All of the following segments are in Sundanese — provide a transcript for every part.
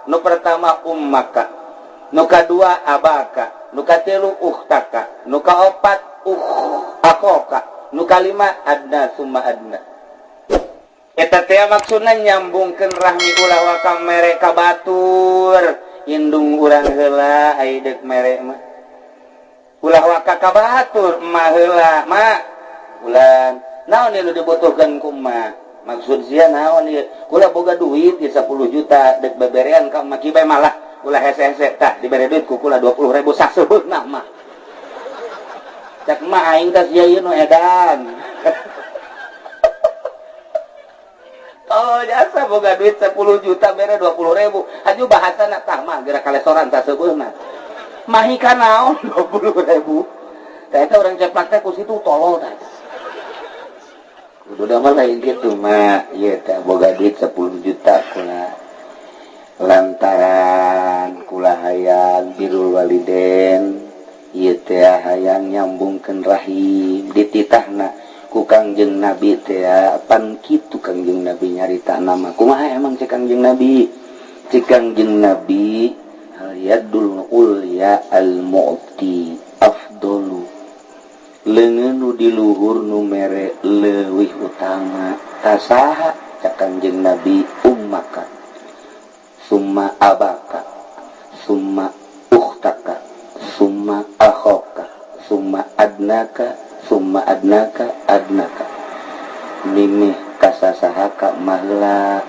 Nu pertama ummaka, nu kadua abaka, nu katilu ukhtaka, nu kaopat akhoka, nu kalima adna summa adna. Eta teh maksudna nyambungkeun rahmi ulah waka mere ka batur, indung urang heula ai deuk mere mah. Ulah waka ka batur emak heula, mak. Ulan naon ieu nu dibutuhkeun ku emak? Maksud sia naon ieu? Kula boga duit ieu 10 juta deuk beberean ka emak kieu bae malah ulah hese-hese tah dibere duit ku kula 20.000 saseuheuna mah. Cak emak aing teh sia ieu nu edan. Oh jasa boga duit 10 juta bere 20.000. Aju bahasana tah mah geura kalesoran saseuheuna. Mahi ka naon 20.000. Tah eta urang ceplak teh ku situ tolol tah. Kudu mah lain kitu mah, ieu teh boga duit 10 juta kula. Lantaran kula hayang birrul waliden, ieu teh hayang nyambungkeun rahim dititahna ku Kangjeng Nabi teh pan kitu Kangjeng Nabi nyarita nama. Kumaha emang cek Kangjeng Nabi? Cek Kangjeng Nabi al yadul ulya al mu'ti afdalu. Leungeun nu di luhur nu mere leuwih utama tasaha cek Kangjeng Nabi ummaka summa abaka summa ukhtaka summa akhoka summa adnaka summa adnaka adnaka. Mimih kasasahaka mahla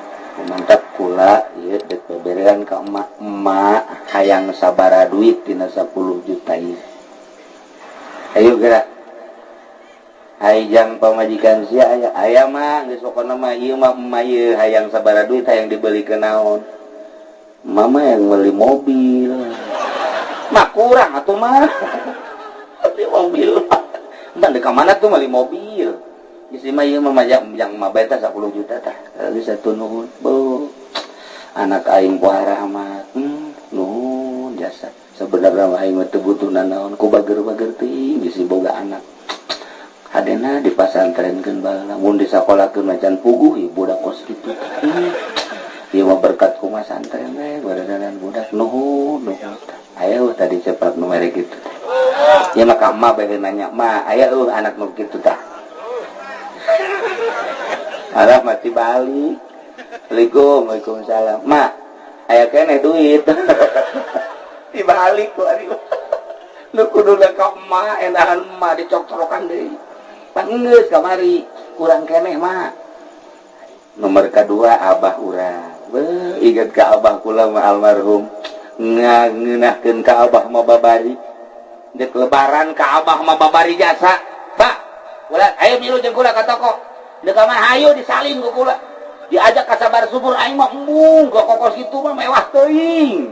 mantap kula ieu deuk beberean ka emak. Emak hayang sabara duit tina 10 juta ieu. Ayo gerak. Hai jang pamajikan sia aya aya mah geus pokona mah ieu mah emak ieu hayang sabara duit hayang dibeli ke naon. Mama yang beli mobil. Mah kurang atuh mah. Beli mobil. Entah di mana tuh beli mobil. Isi mah ieu mah yang mah beta 10 juta tah. Geus atuh nuhun. Beuh. Anak aing puara amat. Nuhun jasa. Sebenarnya mah aing mah teu butuh nanaon ku bager-bager teuing geus boga anak. Hadena dipasantrenkeun baheula mun disakolakeun macan puguh ieu budak kos kitu. Ieu mah berkat ku masantren we baradanan budak nuhun nuhun. Aya tadi cepat nu mere kitu. Ieu mah ka emak bae nanya, "Ma, aya eueuh anak nu kitu tah?" Alah mati balik. Assalamualaikum, waalaikumsalam. Ma, aya keneh duit. Dibalik ku ari. Nu kuduna ka emak, enahan emak dicok-corokan deui. Geus kamari kurang keneh mah. Nomor kedua abah urang. Beuh, inget ka abah kula mah almarhum. Ngeunahkeun ka abah mah babari. Dek lebaran ka abah mah babari jasa. Pak, kula ayo milu jeung kula ka toko. Dek ka mana hayu disalin ku kula. Diajak ka sabar subur aing mah embung ka kokos kitu mah mewah teuing.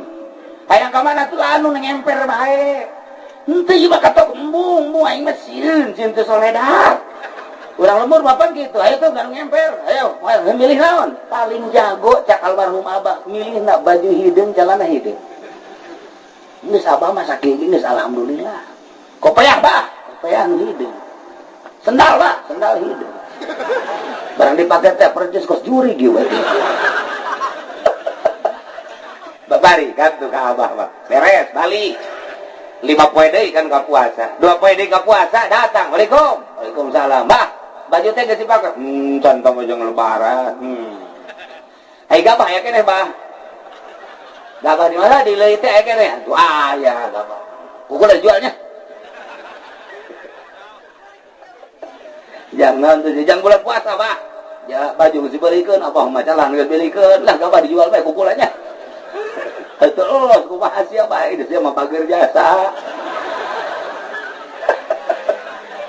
Hayang ka mana tuh anu ngemper bae. Henteu ieu mah ka toko embung, embung aing mah sieun, sieun teu soledar. Urang lembur bapak gitu, ayo tuh gak ngemper, ayo, milih naon? Paling jago cak almarhum abah, milih nak baju hideung, celana hideung. Geus abah mah sakieu geus alhamdulillah. Kopeah bah, kopeah nu hideung. Sendal bah, sendal hideung. Barang dipake teh percis kos juri kieu berarti. Babari kan tuh ka abah mah. Beres, balik. 5 poe deui kan ka puasa. 2 poe deui ka puasa datang. Waalaikum. Waalaikumsalam. Bah, baju teh geus dipake. Can tong jeung lebaran. Ai gabah aya keneh, bah. Gabah di mana? Di leuit teh aya keneh. Atuh aya gabah. Kuku udah jualnya. Jangan tuh jangan bulan puasa, bah. Ya baju geus dibelikeun, abah mah calan geus belikeun. Lah gabah dijual bae kukulanya. Terus kumaha sia bae sia mah pager jasa.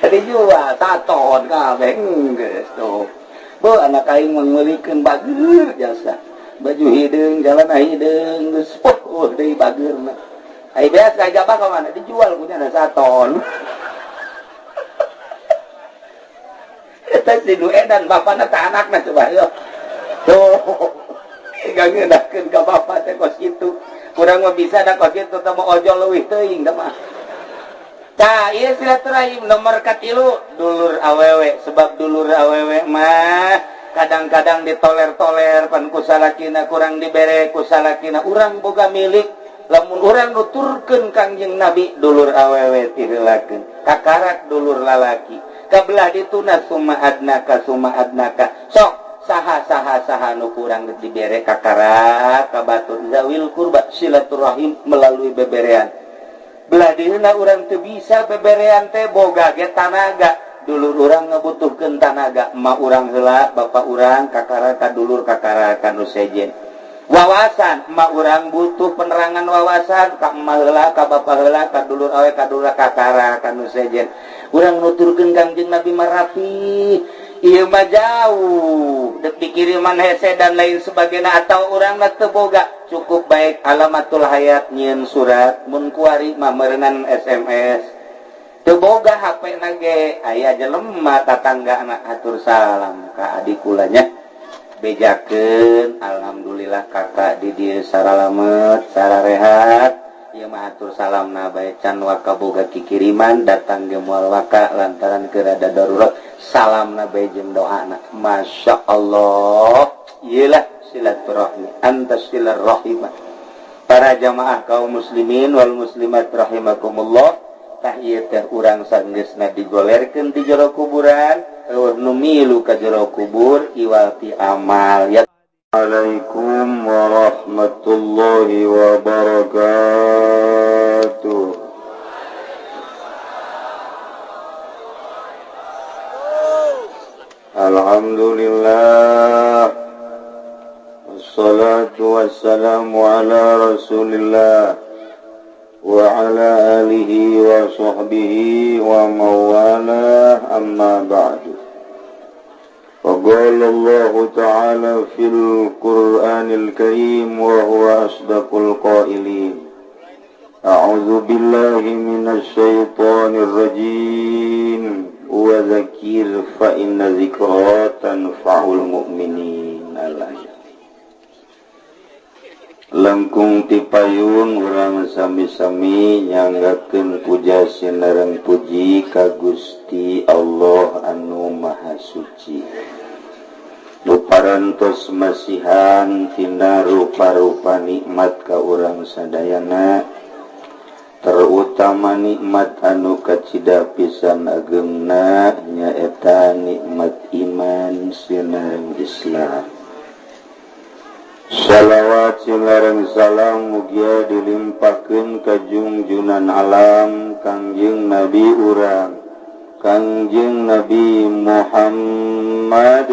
Dijual saton kabeh geus tuh. Beuh anak aing mah meulikeun bager jasa. Baju hideung, jalana hideung geus poh deui bageurna. Ai beas ka gabah ka mana dijual punya saton. Eta si nu edan bapana ta anakna coba yo. Tuh. Gak ngeunahkeun ka bapa teh kos kitu. Kurang mah bisa da kos kitu teh mah ojol leuwih teuing da mah. Tah, ieu silaturahim nomor katilu dulur awewe, sebab dulur awewe mah Kadang-kadang ditoler-toler pan ku salakina kurang dibere ku salakina urang boga milik lamun urang nuturkeun Kangjeng Nabi dulur awewe tiheulakeun kakarak dulur lalaki kabelah dituna summa adnaka sok saha saha saha nu kurang dibere kakarak ka batur zawil kurba silaturahim melalui beberean belah dieuna urang teu bisa beberean teh boga ge tanaga dulur urang ngabutuhkeun tanaga emak urang heula bapak urang kakara ka dulur kakara ka nu sejen wawasan emak urang butuh penerangan wawasan ka emak heula ka bapak heula ka dulur awe ka dulur kakara ka nu sejen urang nuturkeun Kangjeng Nabi marapi ieu mah jauh dek dikiriman hese dan lain sebagainya atau urang mah teu boga cukup baik alamatul hayat nyieun surat mun kuari mah meureunnan SMS teu boga HP na ge aya jelema tatangga anak atur salam ka adik kulanya bejakeun alhamdulillah kakak di dieu saralamet sararehat ieu mah atur salamna bae can waka boga kikiriman datang ge moal waka lantaran keur ada darurat salamna bae jeung doana Masya Allah ieu lah silaturahmi anta silaturahim para jamaah kaum muslimin wal muslimat rahimakumullah tah ieu teh urang sanggeusna digolerkeun di jero kuburan eueuh nu milu ka jero kubur iwal ti amal ya. Assalamualaikum warahmatullahi wabarakatuh. Alhamdulillah wassalatu wassalamu ala rasulillah wa ala alihi wa sahbihi wa mawalah amma ba'du. Faqala Allah ta'ala fil Qur'anil Karim wa huwa asdaqul qailin. A'udzu billahi minasy syaithanir rajim wa dzakir fa inna dzikra tanfa'ul mu'minin. Langkung tipayun urang sami-sami nyanggakeun puja sinareng puji ka Gusti Allah anu Maha Suci. Nu parantos masihan tina rupa-rupa nikmat ka urang sadayana, terutama nikmat anu kacida pisan agengna nyaeta nikmat iman sinareng Islam. Shalawat silareng salam mugia dilimpahkeun ka jungjunan alam Kangjeng Nabi urang Kangjeng Nabi Muhammad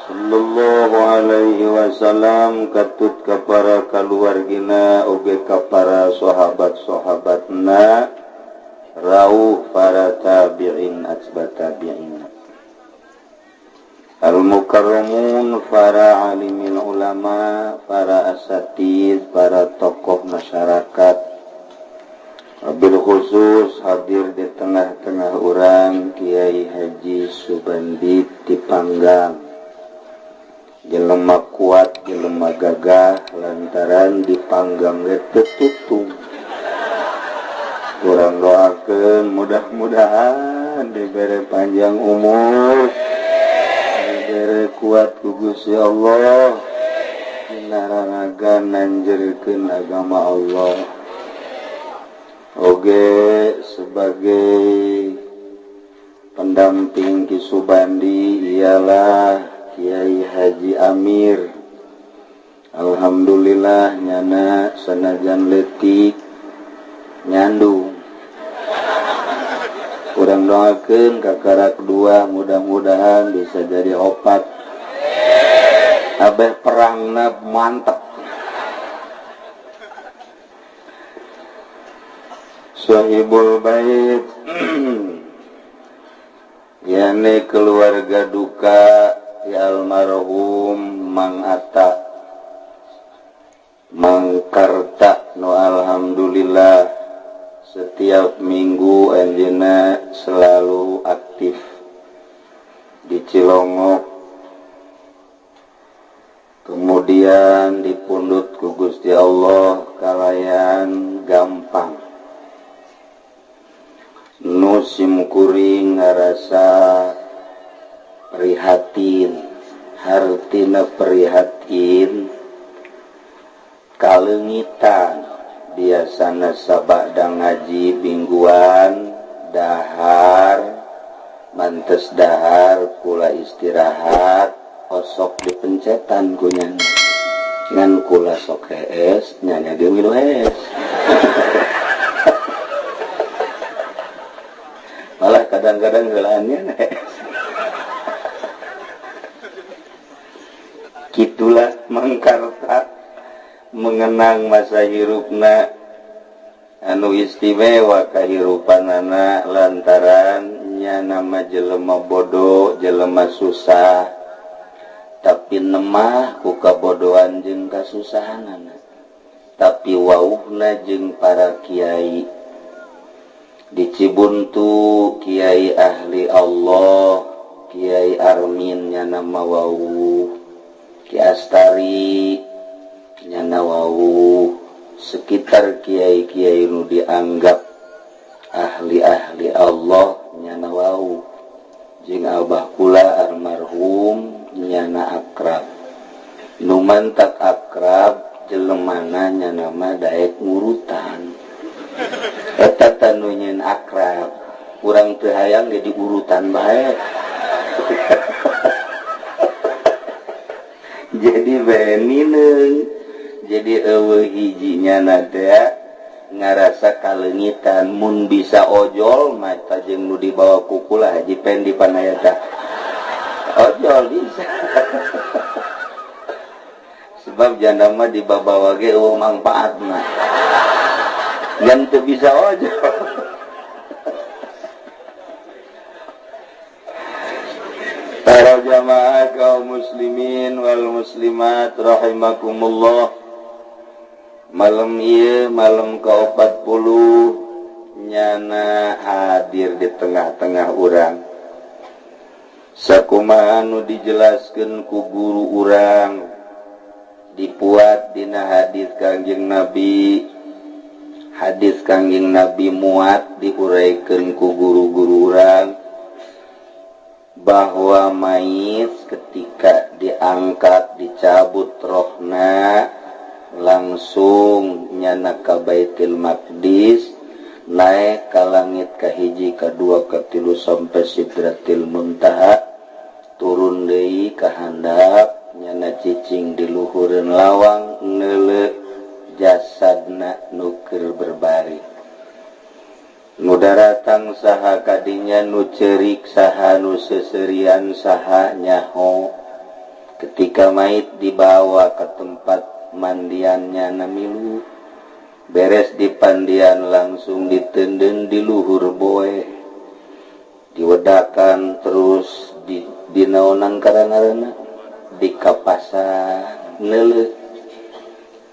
sallallahu alaihi wasallam katut ka para kaluargina oge ka para sahabat-sahabatna rauh para tabi'in atba tabi'in al-mukarramun, para alimin ulama, para asatid, para tokoh masyarakat, wabil khusus hadir di tengah-tengah orang Kiai Haji Subandi Tipanggang. Jelema kuat, jelema gagah, lantaran dipanggang ge teu tutung. Kurang doakeun mudah-mudahan diberi panjang umur, diberi kuat ku Gusti Allah, dina raraga nanjerkeun agama Allah. Oge sebagai pendamping Ki Subandi ialah Kiai Haji Amir. Alhamdulillah nyana sanajan leutik nyandung. Kurang doakeun kakarak dua mudah-mudahan bisa jadi opat. Abeh perangna mantep. Sohibul bait yakni keluarga duka ya almarhum Mang Atta Mang Karta no alhamdulillah setiap minggu anjeunna selalu aktif di Cilongok, kemudian dipundhut ku Gusti Allah kalayan gampang. Nu simkuring ngarasa prihatin. Prihatin hartina prihatin kaleungitan biasana sabada ngaji mingguan dahar mantes dahar kula istirahat osok dipencetan kunyana ngan kula sok hees nyanya ge milu hees. Malah kadang-kadang heulaannya hees. Kitulah Mangkarta mengenang masa hirupna anu istimewa kahirupanana lantaran nya nama jelema bodoh jelema susah tapi nemah ku kabodohan jeung kasusahanana tapi wauhna jeung para kiai di Cibuntu kiai ahli Allah Kiai Armin nya nama wauh Ki Astari nyana wau sekitar kiai-kiai nu dianggap ahli-ahli Allah nyana wau jeung abah kula almarhum nyana akrab nu mantak akrab jelemana nyana mah daek ngurutan eta tanu nyeun akrab urang teu hayang ge diurutan bae. Jadi benineng jadi eueuh hijinya nada ngarasa kaleungitan mun bisa ojol mata jeung nu dibawa ku kula Haji Pendi panayata ojol bisa. Sebab janda mah dibawa ge eueuh mangpaatna ngan teu bisa ojol. Para jamaah kaum muslimin wal muslimat rahimakumullah. Malam ieu malam ke-40 nyana hadir di tengah-tengah urang. Sakumaha anu dijelaskeun ku guru urang dipuat dina hadis Kangjeng Nabi. Hadis Kangjeng Nabi muat diuraikeun ku guru-guru urang bahwa mayit ketika diangkat dicabut rohna langsung nyana ka Baitul Maqdis naik ka langit ka hiji ka dua ka tilu sampai Sidratil Muntaha turun deui ka handap nyana cicing di luhureun lawang neuleuh jasadna nu keur berbaring nu daratang saha kadinya nu cerik saha nu seserian saha nyaho ketika mayit dibawa ke tempat mandiannya namilu beres di pandian langsung ditenden di luhur boe diwedakan terus di dinaonan karana dikapasan neuleuh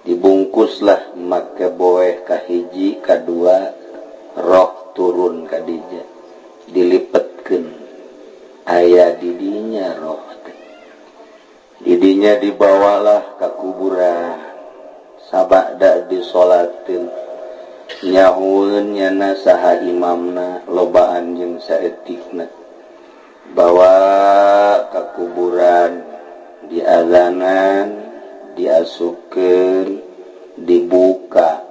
dibungkuslah make boe kahiji kadua roh turun kadija dilipetkeun aya didinya roh teh didinya dibawalah ka kuburan sabada disolatin nyahueun nyana saha imamna lobaan jeung saeutikna bawa ka kuburan diazanan diasupkeun dibuka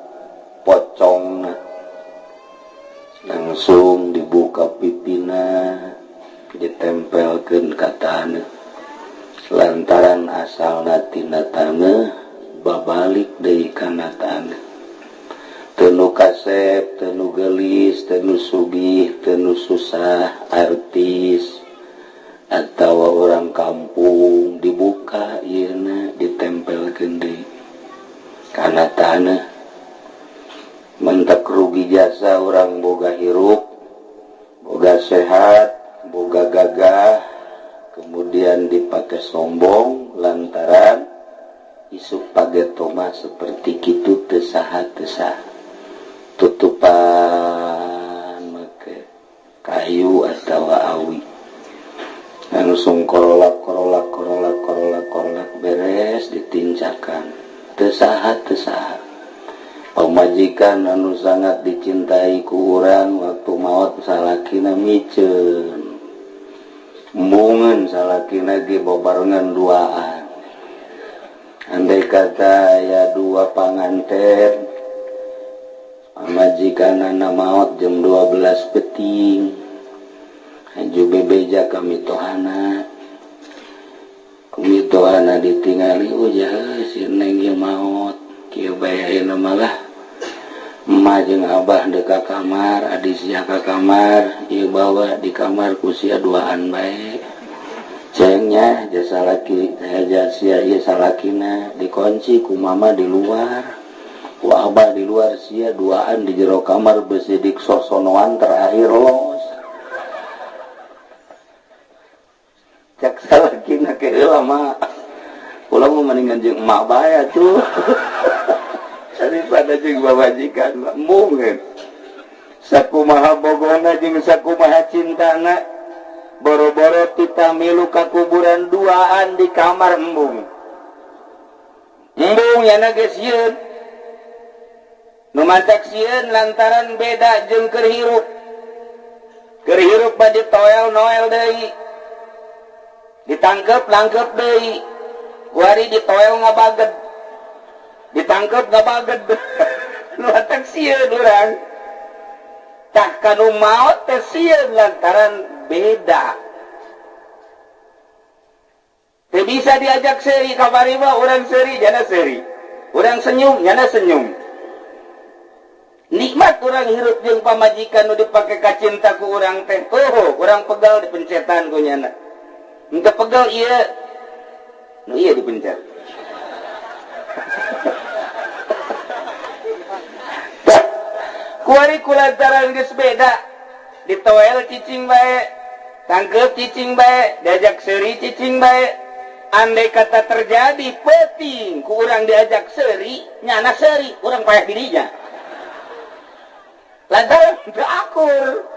pocongna langsung dibuka pipina ditempelkeun ka taneuh lantaran asalna tina taneuh babalik deui kana taneuh teu nu kasep teu nu geulis teu nu sugih teu nu susah artis atawa orang kampung dibuka ieuna ditempelkeun deui kana taneuh mentak rugi jasa orang boga hirup boga sehat boga gagah kemudian dipakai sombong lantaran isuk pagetoma seperti kitu teu saha teu saha tutupan make kayu atawa awi langsung korolak korolak korolak korolak korolak beres ditincakan teu saha teu saha. Pamajikan anu sangat dicintai ku urang waktu maot salakina miceun Embungeun salakina ge babarengan duaan. Andai kata ya dua panganten pamajikanana maot jam 12 peting. Haju bebeja ka mitohana. Mitohana ditingali oh jahe si neng ieu maot. Kieu bae ayeuna malah emak jeung abah deuk ka kamar, adi sia ka kamar, ieu bawa di kamar ku sia duaan bae. Cengnya jasa laki, jasa sia ieu salakina dikunci ku mama di luar. Ku abah di luar sia duaan di jero kamar besidik sosonoan terakhir los. Cak salakina ke heula mah. Ulah mah mendingan jeung emak bae atuh. Daripada jeung babajikan mungkin. Sakumaha bogona jeung sakumaha cintana boro-boro tita milu ka kuburan duaan di kamar embung. Embung yana geus sieun. Nu matak sieun lantaran beda jeung keur hirup. Keur hirup mah ditoel noel deui. Ditangkep langkep deui. Kuari ditoel ngabaged. Ditangkep ngabaged. Nu matak sieun urang. Tah kanu maot teh sieun lantaran beda. Teu bisa diajak seuri kamari mah urang seuri jana seuri. Urang senyum jana senyum. Nikmat urang hirup jeung pamajikan nu dipake kacinta ku urang teh. Oh, urang pegal dipencetan ku nyana. Henteu pegal ieu. Nu ieu dipencet. Kuari kulantaran geus beda. Ditoel cicing bae, tangkep cicing bae, diajak seuri cicing bae. Andai kata terjadi peuting ku urang diajak seuri, nyana seuri, urang payah dirinya. Lantaran teu akur.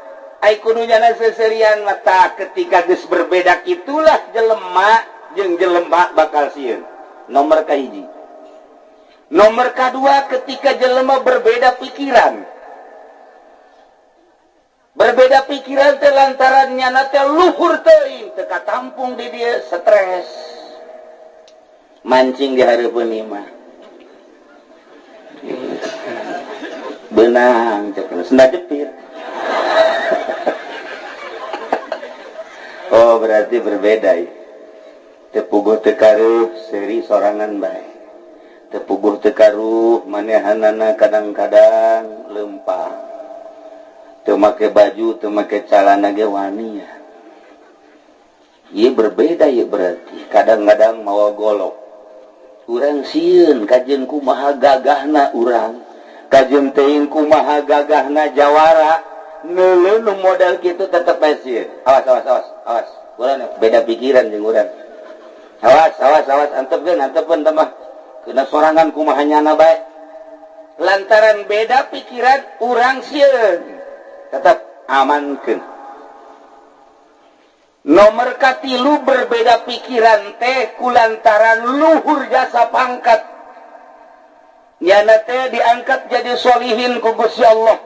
Ai kudu nyana seserian mata ketika geus berbeda itulah jelema jeung jelema bakal sieun. Nomor kahiji. Nomor kadua ketika jelema berbeda pikiran. Berbeda pikiran teh lantaran nyana teh luhur teuing teu katampung di dieu stres. Mancing di hareupeun imah. Benang cek senda jepit. Oh berarti berbeda ya. Teu puguh teu karuh seuri sorangan bae. Teu puguh teu karuh manehanana kadang-kadang lempah. Teu make baju, teu make calana ge wani ya. Ieu berbeda ieu berarti. Kadang-kadang mawa golok. Urang sieun kajeun kumaha gagahna urang. Kajeun teuing kumaha gagahna jawara. Neuleuh nu model kitu tetep bae sieun. Awas awas awas awas. Urang beda pikiran jeung urang. Awas awas awas antepkeun antepkeun teh mah. Kena sorangan kumaha nyana bae. Lantaran beda pikiran urang sieun. Tetap amankeun. Nomor katilu berbeda pikiran teh kulantaran luhur jasa pangkat. Nyana teh diangkat jadi solihin ku Gusti Allah.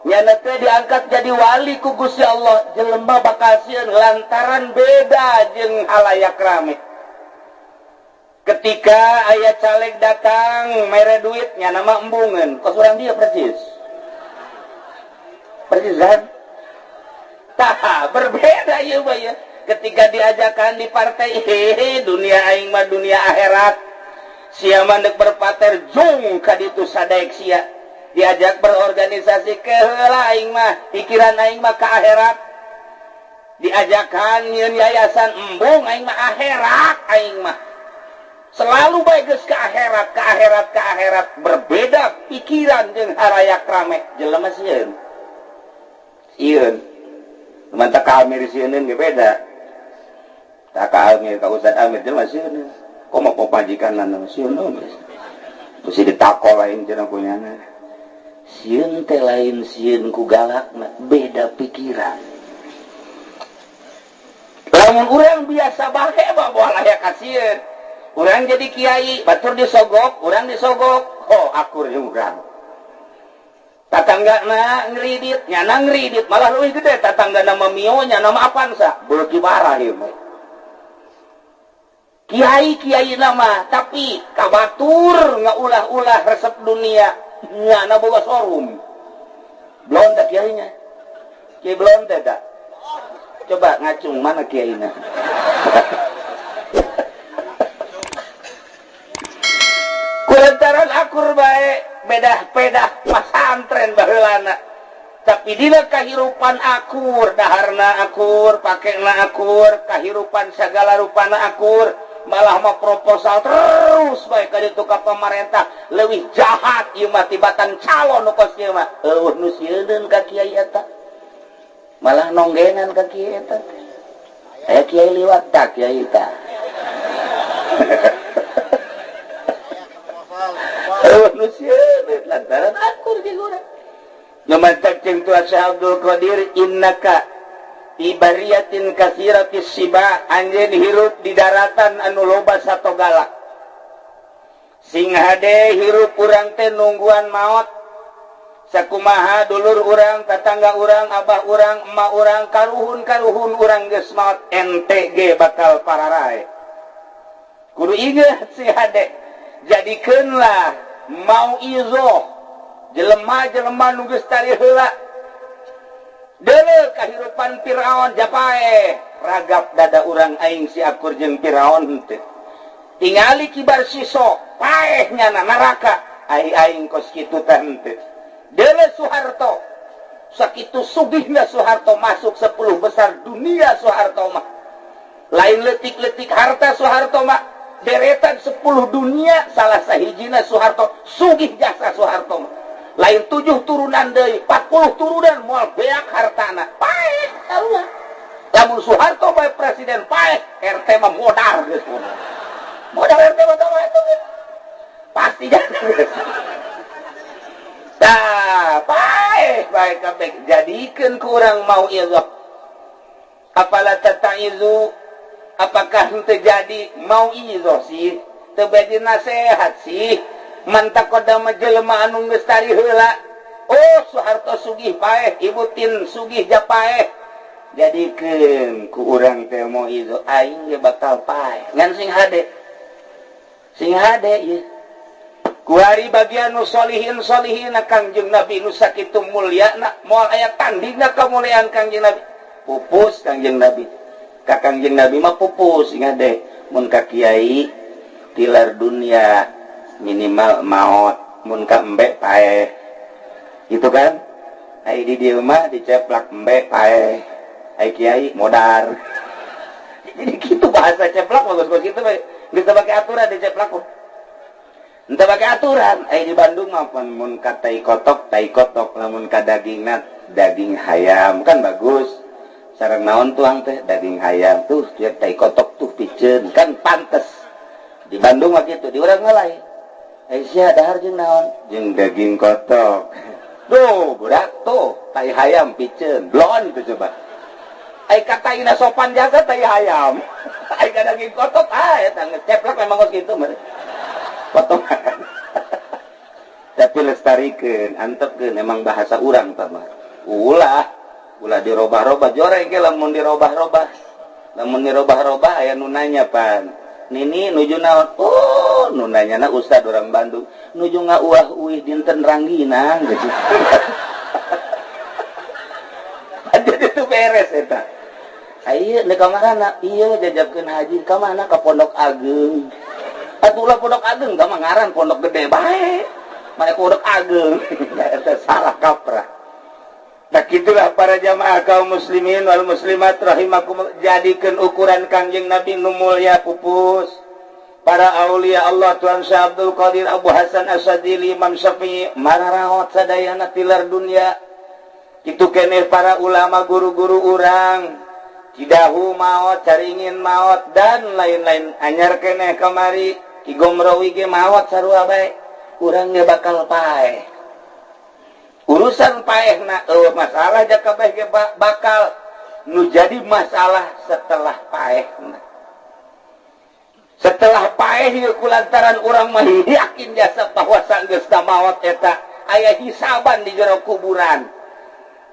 Nyana teh diangkat jadi wali ku Gusti Allah. Jelema bakal sieun lantaran beda jeung halayak rame. Ketika aya caleg datang mere duit nyana mah embungeun. Kos urang dia persis. Persis kan? Tah, berbeda ieu mah ya. Ketika diajakan di partai, hehe, dunia aing mah dunia akhirat. Sia mah deuk berpater jung ka ditu sadaek sia. Diajak berorganisasi keheula aing mah, pikiran aing mah ka akhirat. Diajakan nyieun yayasan embung aing mah akhirat aing mah. Selalu bae geus ka akhirat, ka akhirat, ka akhirat. Berbeda pikiran jeung harayak rame. Jelema sieun. Sieun. Mantap ka Amir sieun ge beda. Tak ka Amir ka Ustaz Amir jelema sieun. Komo pamajikanna sieun geus. Terus ditakol lain cenah kunyana. Sieun teh lain sieun ku galakna, beda pikiran. Lamun urang biasa bae mah moal aya kasieun. Urang jadi kiai, batur disogok, urang disogok. Oh, akur jeung urang. Tatangga na ngeridit, nyana ngeridit, malah leuwih gede tatangga nama Mio, nyana nama Avanza, beuki parah ieu mah. Kiai-kiai nama, tapi kabatur ngaulah-ulah resep dunia, nyana boga showroom. Blonde kiainya. Kiai blonde dah. Coba ngacung mana kiainya. Kulantaran akur bae bedah-pedah pasantren baheulana. Tapi dina kahirupan akur, daharna akur, pakena akur, kahirupan sagala rupana akur, malah mah proposal terus bae ka ditu ka pamarentah leuwih jahat ieu mah tibatan calon nu kos ieu mah. Eueuh nu sieun ka kiai eta. Malah nonggenan ka kiai eta. Aya kiai liwat tak kiai ta. Lantaran akur jeung urang. Nu mantak jeung Tuan Syekh Abdul Qadir innaka ibariyatin katsiratis siba, anjeun hirup di daratan anu loba sato galak. Sing hade hirup urang teh nungguan maot. Sakumaha dulur urang, tatangga urang, abah urang, emak urang, karuhun-karuhun urang geus maot ente ge bakal pararae. Kudu inget si hade. Jadikeunlah mau izoh jelema-jelema nu geus tari heula. Deuleu kahirupan Firaun japae ragap dada urang aing si akur jeung Firaun teh. Tingali kibar siso paeh nyana neraka ai aing kos kitu teh henteu. Deuleu Soeharto sakitu sugihna Soeharto masuk 10 besar dunia Soeharto mah. Lain leutik-leutik harta Soeharto mah. Deretan 10 dunia salah sahijina Soeharto sugih jasa Soeharto mah. Lain 7 turunan deui, 40 turunan moal beak hartana. Paeh sarua. Lamun Soeharto bae presiden paeh, RT mah modar geus. Modar RT mah tah itu pasti jangan. Tah, paeh bae kabeh jadikeun ku urang mau ieu. Afala tataizu, apakah terjadi mau izo sih teu bade nasehat sih man taqaddama jelema anu geus tari heula. Oh Soeharto sugih paeh, Ibu Tin sugih japaeh, jadikeun ku urang teh mau izo aing ge bakal paeh ngan sing hade, sing hade ieu kuari bagian nu solihin solihin Kangjeng Nabi nu sakitu mulyana moal aya tandingna kamuliaan Kangjeng Nabi. Pupus Kangjeng Nabi. Ka Kangjeng Nabi mah pupus ingat deh mun ka kiai tilar dunia minimal maot, mun ka embe paeh gitu kan. Ai di dieu mah diceplak embe paeh, ai kiai modar. Jadi gitu bahasa ceplak bagus bagus gitu bae, geus teu pake aturan diceplak mah. Henteu pake aturan. Ai di Bandung mah mun ka tai kotok lamun ka dagingna daging hayam kan bagus. Sareng naon tuang teh daging hayam tuh tiap tai kotok tuh piceun kan pantes. Di Bandung mah kitu, di urang mah lain. Ai sia dahar jeung naon? Jeung daging kotok. Duh, budak tuh tai hayam piceun, blon itu coba. Ai kataina sopan jaga tai hayam. Ai ka daging kotok ah eta ngeceplak memang kos kitu mah. Potongan. Tapi lestarikeun, antepkeun emang bahasa urang tah mah. Ulah ulah dirobah-robah joreng ge lamun dirobah-robah. Lamun dirobah-robah aya nu nanya pan. Nini nuju naon? Oh, nu nanyana ustad urang Bandung. Nuju ngauah-uih dinten rangginang gitu. Jadi itu beres eta. Ieu deuk ka mana? Ieu jajabkeun haji ka mana? Ka Pondok Ageng. Atuh ulah Pondok Ageng ka mah ngaran Pondok Gede bae. Mana Pondok Ageng. Eta salah kaprah. Nah itulah para jamaah kaum muslimin wal muslimat rahimakum, jadikeun ukuran Kangjeng Nabi nu mulya pupus. Para aulia Allah Tuhan Syekh Abdul Qadir Abu Hasan Asy-Syadzili Imam Syafi'i mararaot sadayana tilar dunia. Kitu keneh para ulama guru-guru urang Cidahu maot, Caringin maot dan lain-lain. Anyar keneh kamari Ki Gomrowi ge maot sarua bae. Urang ge bakal paeh. Urusan paehna eueuh masalah jaka bae ge bakal nu jadi masalah setelah paehna. Setelah paeh ieu kulantaran urang mah yakin jasa bahwa sanggeus maot eta aya hisaban di jero kuburan.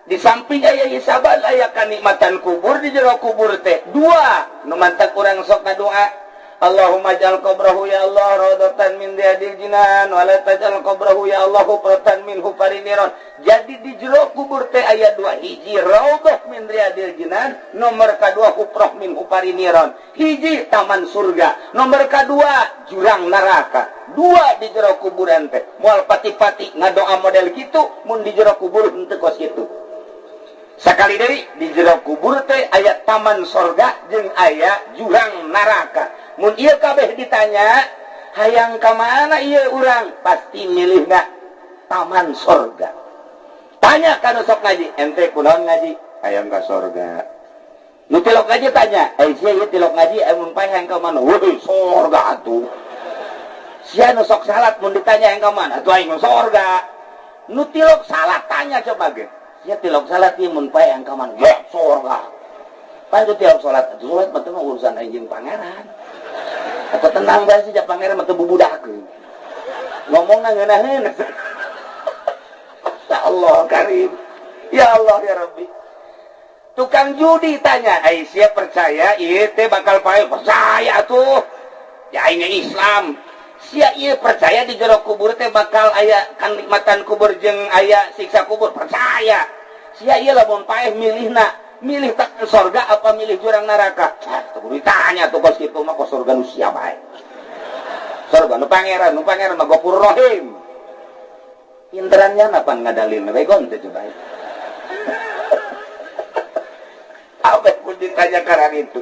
Di samping aya hisaban aya kanikmatan kubur di jero kubur teh. Dua, nu mantak urang sok ngadoa, Allahumma ja'al qabrahu ya Allah raudatan min riyadil jinan wa la taj'al qabrahu ya Allah hufratan min hufarin niran. Jadi di jero kubur teh aya dua, hiji raudhah min riyadil jinan, nomor kadua hufrah min hufarin niran. Hiji taman surga, nomor kadua jurang neraka. Dua di jero kuburan teh. Moal pati-pati ngadoa model kitu mun di jero kubur henteu kos kitu. Sakali deui di jero kubur teh aya taman sorga jeung aya jurang neraka. Mun ieu kabeh ditanya, hayang ka mana ieu urang? Pasti milihna taman sorga. Tanya ka nu sok ngaji, ente kunaon ngaji? Hayang ka sorga. Nu tilok ngaji tanya, eh sia ieu tilok ngaji mun pae hayang ka mana? Weuh, sorga atuh. Sia nu sok salat mun ditanya hayang ka mana? Atuh aing sorga. Nu tilok salat tanya coba ge. Sia tilok salat ieu mun pae hayang ka mana? Ya sorga. Pan itu tiap salat, atuh salat mah teu urusan aing jeung pangeran. Atau tenang bae sih pangeran mah teu bubudakeun. Ngomongna ngeunaheun. Ya Allah karim. Ya Allah ya Rabbi. Tukang judi tanya, ai sia percaya ieu teh bakal pae? Percaya atuh. Ya aing Islam. Sia ieu percaya di jero kubur teh bakal aya kanikmatan kubur jeung aya siksa kubur? Percaya. Sia ieu lamun paeh milihna milih tak sorga apa milih jurang neraka? Ah, tuh ditanya tuh kos kitu mah kos sorga nu sia bae. Sorga nu pangeran mah Ghafur Rahim. Pinterannya napa ngadalil we gon teh coba. Apa pun ditanya karang itu.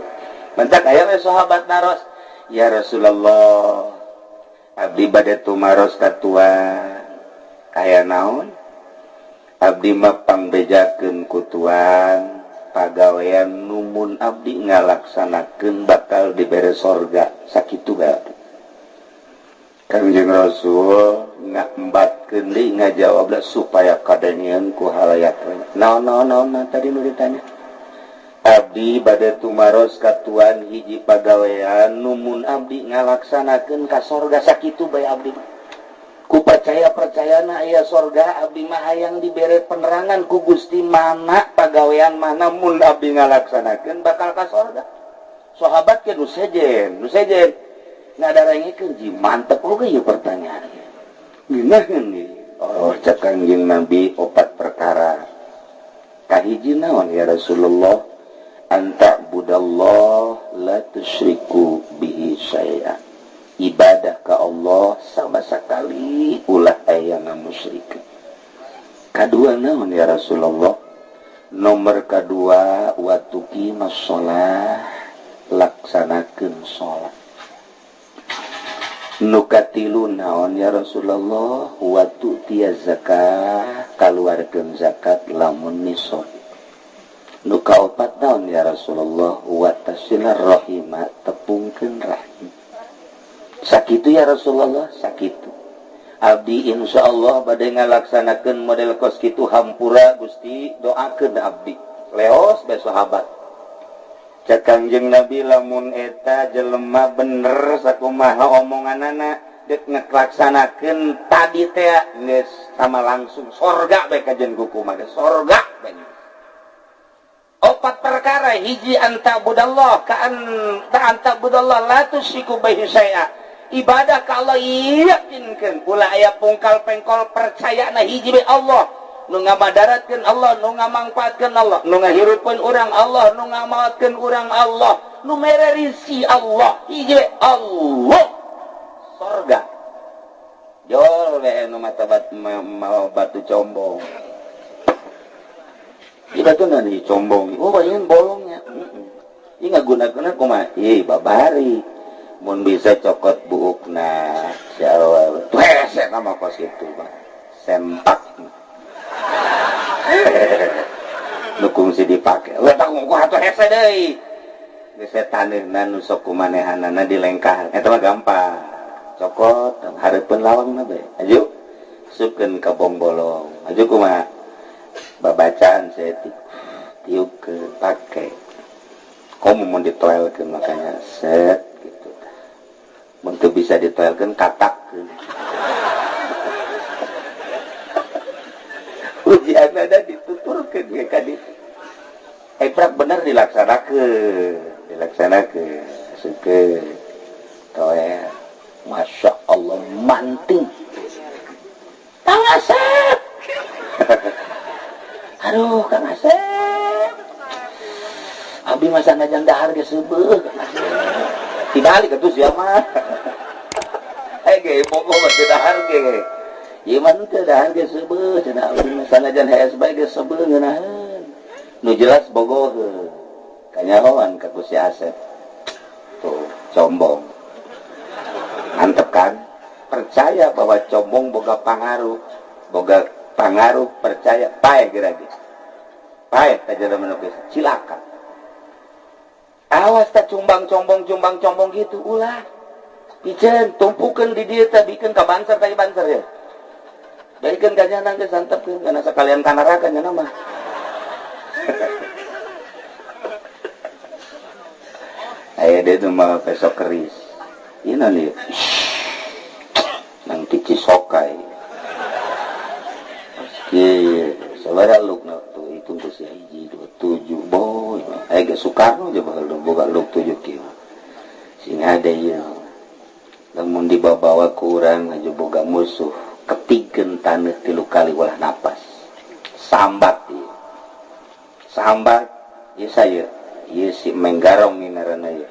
Mentak aya we sahabat naros, ya Rasulullah, abdi bade tumaros ka tuan. Aya naon? Abdi mah pangbejakeun ku tuan. Pagawean numun abdi ngalaksanakeun bakal dibere sorga sakitu bae. Kangjeng Rasul ngambatkeun deui ngajawabna supaya kadengeun ku halayak. Naon naon naon tadi nu ditanya? Abdi bade tumaros ka tuan hiji pagawean numun abdi ngalaksanakeun ka sorga sakitu bae abdi. Ku percaya-percayana aya sorga abdi mah hayang dibere penerangan ku Gusti mana pagawean mana mun abdi ngalaksanakeun bakal ka sorga. Sahabat ke nu sejen ngadarengekeun ji mantep oge ieu pertanyaan. Ngeunaheun ieu. Oh cek Kangjeng Nabi opat perkara. Kahiji naon ya Rasulullah? Anta budallah la tusyriku bihi syai'a. Ibadah ka Allah sama sekali ulah aya ngamusyrik. Kadua naon ya Rasulullah? Nomor kadua wa tuqimas shalah, laksanakeun salat. Nu katilu naon ya Rasulullah? Wa tu'tiya zakat, kaluarkeun zakat lamun nisab. Nu kaopat naon ya Rasulullah? Wa tasilar rahima, tepungkeun rahim. Sakitu ya Rasulullah, sakitu. Abdi insyaallah bade ngalaksanakeun model kos kitu hampura Gusti, doakeun abdi. Leos bae sahabat. Cek Kangjeng Nabi lamun eta jelema bener sakumaha omonganana deuk ngalaksanakeun tadi teh geus sama langsung sorga bae kajen kuku mah sorga bae. Opat perkara, hiji anta budallah ka anta budallah la tusyriku bihi syai'a. Ibadah ka Allah yakinkeun ulah aya pungkal pengkol percayana hiji be Allah nu ngamadaratkeun Allah, nu ngamangpaatkeun Allah, nu ngahirupkeun urang Allah, nu ngamaotkeun urang Allah, nu mere rizki Allah, hiji be Allah sorga. Jol we nu mata mau batu combong. Ieu batu nani combong. Oh bayangin bolongnya. Ieu ngagunakeunna kumaha? Ih babari. Mun bisa cokot buukna siapa tuh hese nama kos itu mah sempak nu kungsi dipake letak ngungkuh atuh hese deui geus taneuna nu sok kumanehanana dilengkah eta mah gampang cokot hareupeun lawangna bae aju supkeun ka bongbolong aju kumaha babacaan saeutik tiupkeun pake komo mun ditoelkeun makanya set untuk bisa ditoelkan katak. Ujian ada dituturkeun ge ka ditu. Prak bener dilaksanakeun, dilaksanakeun. Asupkeun. Toel. Masya Allah manting. Kang Asep. Aduh, Kang Asep. Abi masa ngajang dahar ge seubeuh. Dibalik atuh sia mah. Ge bogo mah teu dahar ge. Ieu mah teu dahar ge seubeuh cenah abdi mah sanajan hees bae ge seubeuh ngeunaheun. Nu jelas bogoheun. Kanyahoan ka ku si Asep. Tuh, combong. Mantep kan? Percaya bahwa combong boga pangaruh. Boga pangaruh percaya paeh geura ge. Paeh ta jelema nu geus cilaka. Awas ta cumbang combong gitu ulah. Piceun tumpukeun di dieu teh bikeun ka banser teh banser ya. Baikeun ka nyana geus santepkeun kana sakalian ka neraka nyana mah. Aya deui nu mah besok keris. Ieu naon ieu? Nang ti Cisokai. Kieu sabaraha lukna tuh hitung ku si hiji 27 boy. Aya ge Soekarno je bakal boga luk 7 kieu. Sing hade ieu. Lamun dibawa ku urang aja boga musuh ketikeun taneuh 3 kali ulah napas. Sambat ieu. Sambat ieu saya. Ieu si Menggarong ieu ngaranna ieu.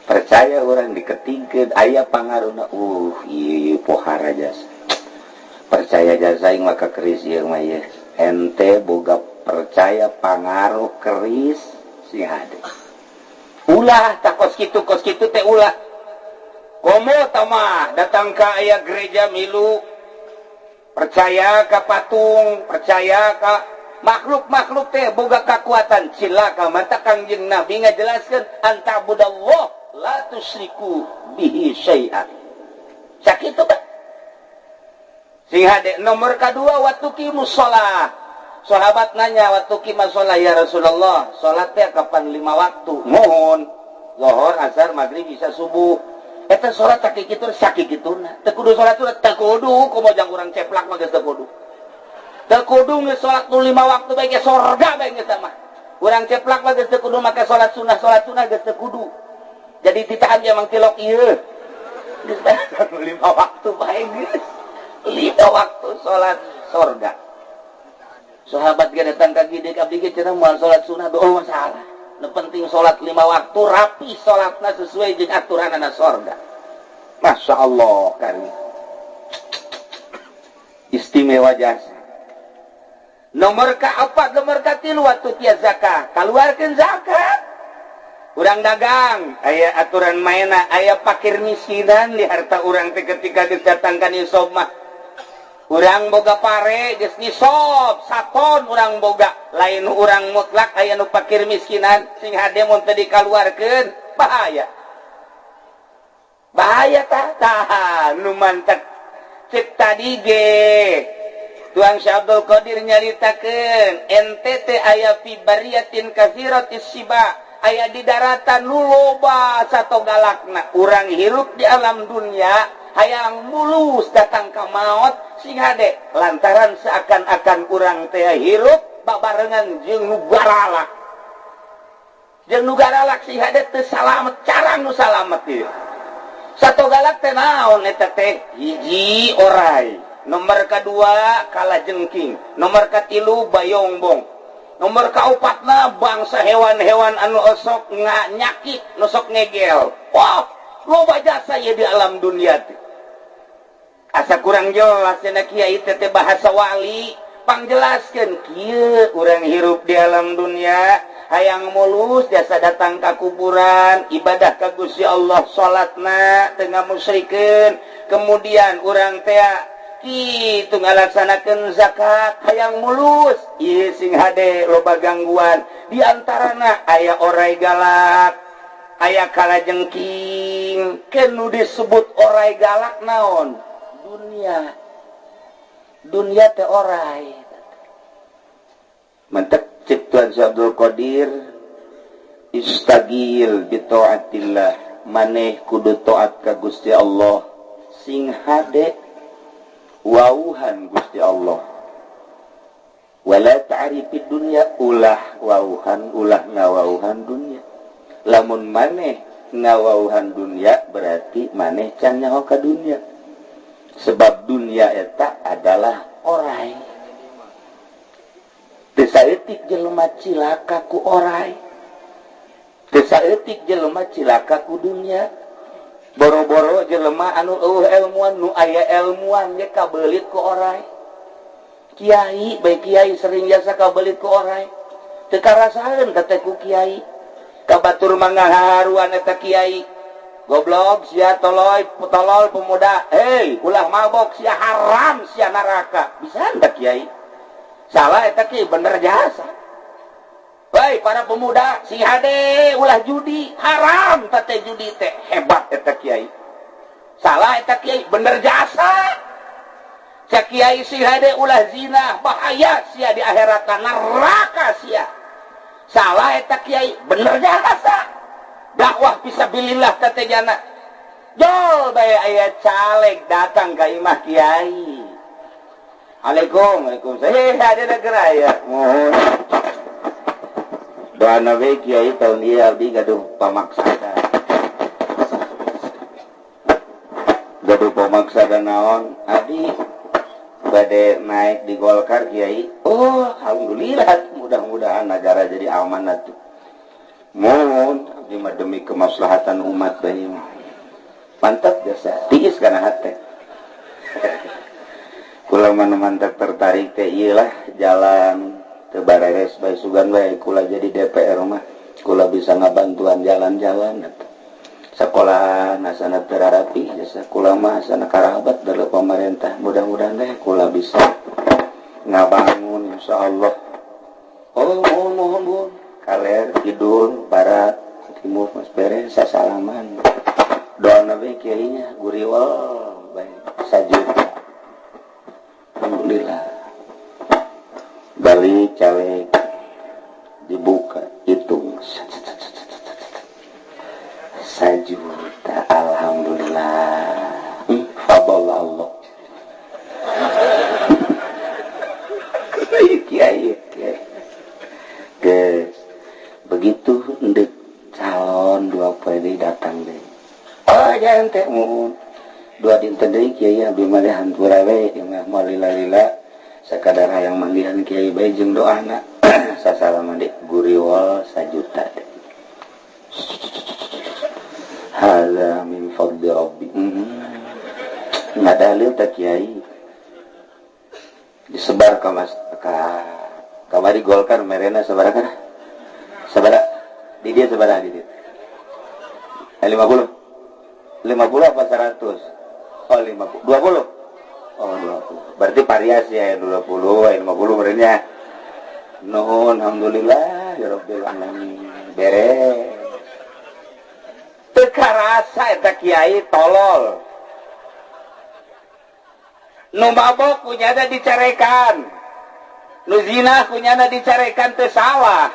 Percaya orang diketingkeun aya pangaruhna ieu pohara jasa. Percaya jasa aing mah ka keris ieu mah ieu. Ente boga percaya pangaruh keris si hade. Ulah tak kos kitu teh ulah. Komo tamah datang ka aya gereja milu percaya ka patung, percaya ka makhluk-makhluk teh boga kakuatan cilaka mata Kangjeng Nabi ngajelaskeun antabudallah la tusyriku bihi syai'an. Sakitu teh. Sing hade nomor kadua waktu qimus shalah. Sahabat nanya waktu qimus shalah ya Rasulullah, salat teh kapan 5 waktu? Mohon. Zuhur, asar, maghrib, isya, subuh. Eta salat tak kitu sakituna. Teu kudu salat teu kudu komo jang urang ceplak mah geus teu kudu. Teu kudu geus salat nu 5 waktu bae ge sorga bae geus mah. Urang ceplak mah geus teu kudu make salat sunnah geus teu kudu. Jadi ditahan dia mang tilok ieu. Geus bae 5 waktu bae geus. 5 waktu salat sorga. Sahabat ge datang ka gede abdi ge cenah moal salat sunnah doa masalah. Nu penting salat 5 waktu rapi salatna sesuai jeung aturanana sorga. Masya Allah kari. Istimewa jasa. Nomor keempat, nomor katilu waktu tia zakat. Kaluarkeun zakat. Urang dagang, aya aturan maena, aya pakir miskinan di harta urang teh ketika geus datang ka nisab mah. Urang boga pare geus nisab, saton urang boga, lain urang mutlak aya nu pakir miskinan sing hade mun teu dikaluarkeun, bahaya. Bahaya tah tah nu mantek cek tadi ge. Tuang Syekh Abdul Qadir nyaritakeun NTT aya fi bariyatin katsiratis siba. Aya di daratan nu loba sato galakna. Urang hirup di alam dunia hayang mulus datang ka maot sing hade lantaran seakan-akan urang teh hirup babarengan jeung nu garalak. Jeung nu garalak sing hade teu salamet, carang nu salamet ieu. Sato galak teh naon eta teh? Hiji orai, nomor kadua kalajengking, nomor katilu bayongbong, nomor kaopatna bangsa hewan-hewan anu osok nyakit, nusok ngegel. Wah, loba jasa ye di alam dunia teh. Asa kurang jelas cenah kiai teh bahasa wali, pangjelaskeun kieu urang hirup di alam dunia hayang mulus jasa datang ka kuburan, ibadah ka Gusti Allah, salatna teu ngamusyrikeun, kemudian urang teh kitu ngalaksanakeun zakat hayang mulus, ieu sing hade loba gangguan di antarana aya orai galak, aya kalajengking. Keun disebut orai galak naon? Dunia. Dunia teh orai. Mantek cek Tuan Syekh Abdul Qadir istagil bi taatillah, maneh kudu taat ka Gusti Allah sing hade. Wauhan Gusti Allah. Wala ta'rifid dunya ulah wauhan ulah ngawauhan dunya. Lamun maneh ngawauhan dunya berarti maneh can nyaho ka dunya. Sebab dunya eta adalah orai. Teu saeutik jelema cilaka ku orai. Teu saeutik jelema cilaka ku dunya. Boro-boro jelema anu eueuh elmuan nu aya elmuan ge kabelit ku orai. Kiai bae kiai sering jasa kabelit ku orai. Teu karasaeun teh ku kiai. Kabatur mangaharuan eta kiai. Goblok sia toloy tolol pemuda. Hei, ulah mabok sia haram sia neraka. Bisa teh kiai? Salah eta kiai bener jasa. Hei para pemuda, sing hade ulah judi, haram teh judi teh hebat eta kiai. Salah eta kiai bener jasa. Cek kiai sing hade ulah zina, bahaya sia di akhirat neraka sia. Salah eta kiai bener jasa. Dakwah fisabilillah teh jana. Jol bae aya caleg datang ka imah kiai. Assalamualaikum, waalaikumsalam. Hei, ada geraya. Mohon. Doa nabi kiai tahun ieu abdi gaduh pamaksada. Gaduh pamaksada naon? Abdi bade naik di Golkar kiai. Oh, alhamdulillah, mudah-mudahan negara jadi aman atuh. Mohon abdi mah demi kemaslahatan umat bae mah. Mantap jasa, tiis kana hate. Kula mah mantap tertarik teh ieu lah jalan teu bareres bae sugan bae kula jadi DPR mah. Kula bisa ngabantuan jalan-jalan atuh. Sekolah asana teu rarapi jasa kula mah asana karabat dari pemerintah. Mudah-mudahan deh kula bisa ngabangun insyaallah. Oh, mohon mohon mohon. Kaler kidul barat timur mas beres sasalaman. Doa nabi kiainya guriwal bae sajuta. Alhamdulillah. Balik caleg dibuka hitung sajuta. Alhamdulillah. Fadl Allah. Kiai kiai. Guys, begitu ndek calon dua poe datang deh. Oh jangan teh mun. Dua dinten deui kiai abdi mah hampura we mah moal lila-lila sakadar hayang manggihan kiai bae jeung doana. Sasalaman deui guriwal sajuta deh. Hadza min fadli rabbi. Ngadalil teh kiai. Disebar ka mas ka kamari Golkar merena sabaraha? Sabaraha? Di dia sabaraha di dia? 50. 50 apa 100? Oh 50. 20. Oh 20. Berarti variasi ya 20, 50 merenya. Nuhun alhamdulillah ya rabbil alamin. Beres. Teu karasa eta kiai tolol. Nu mabok kunyana dicarekan. Nu zina kunyana dicarekan teu salah.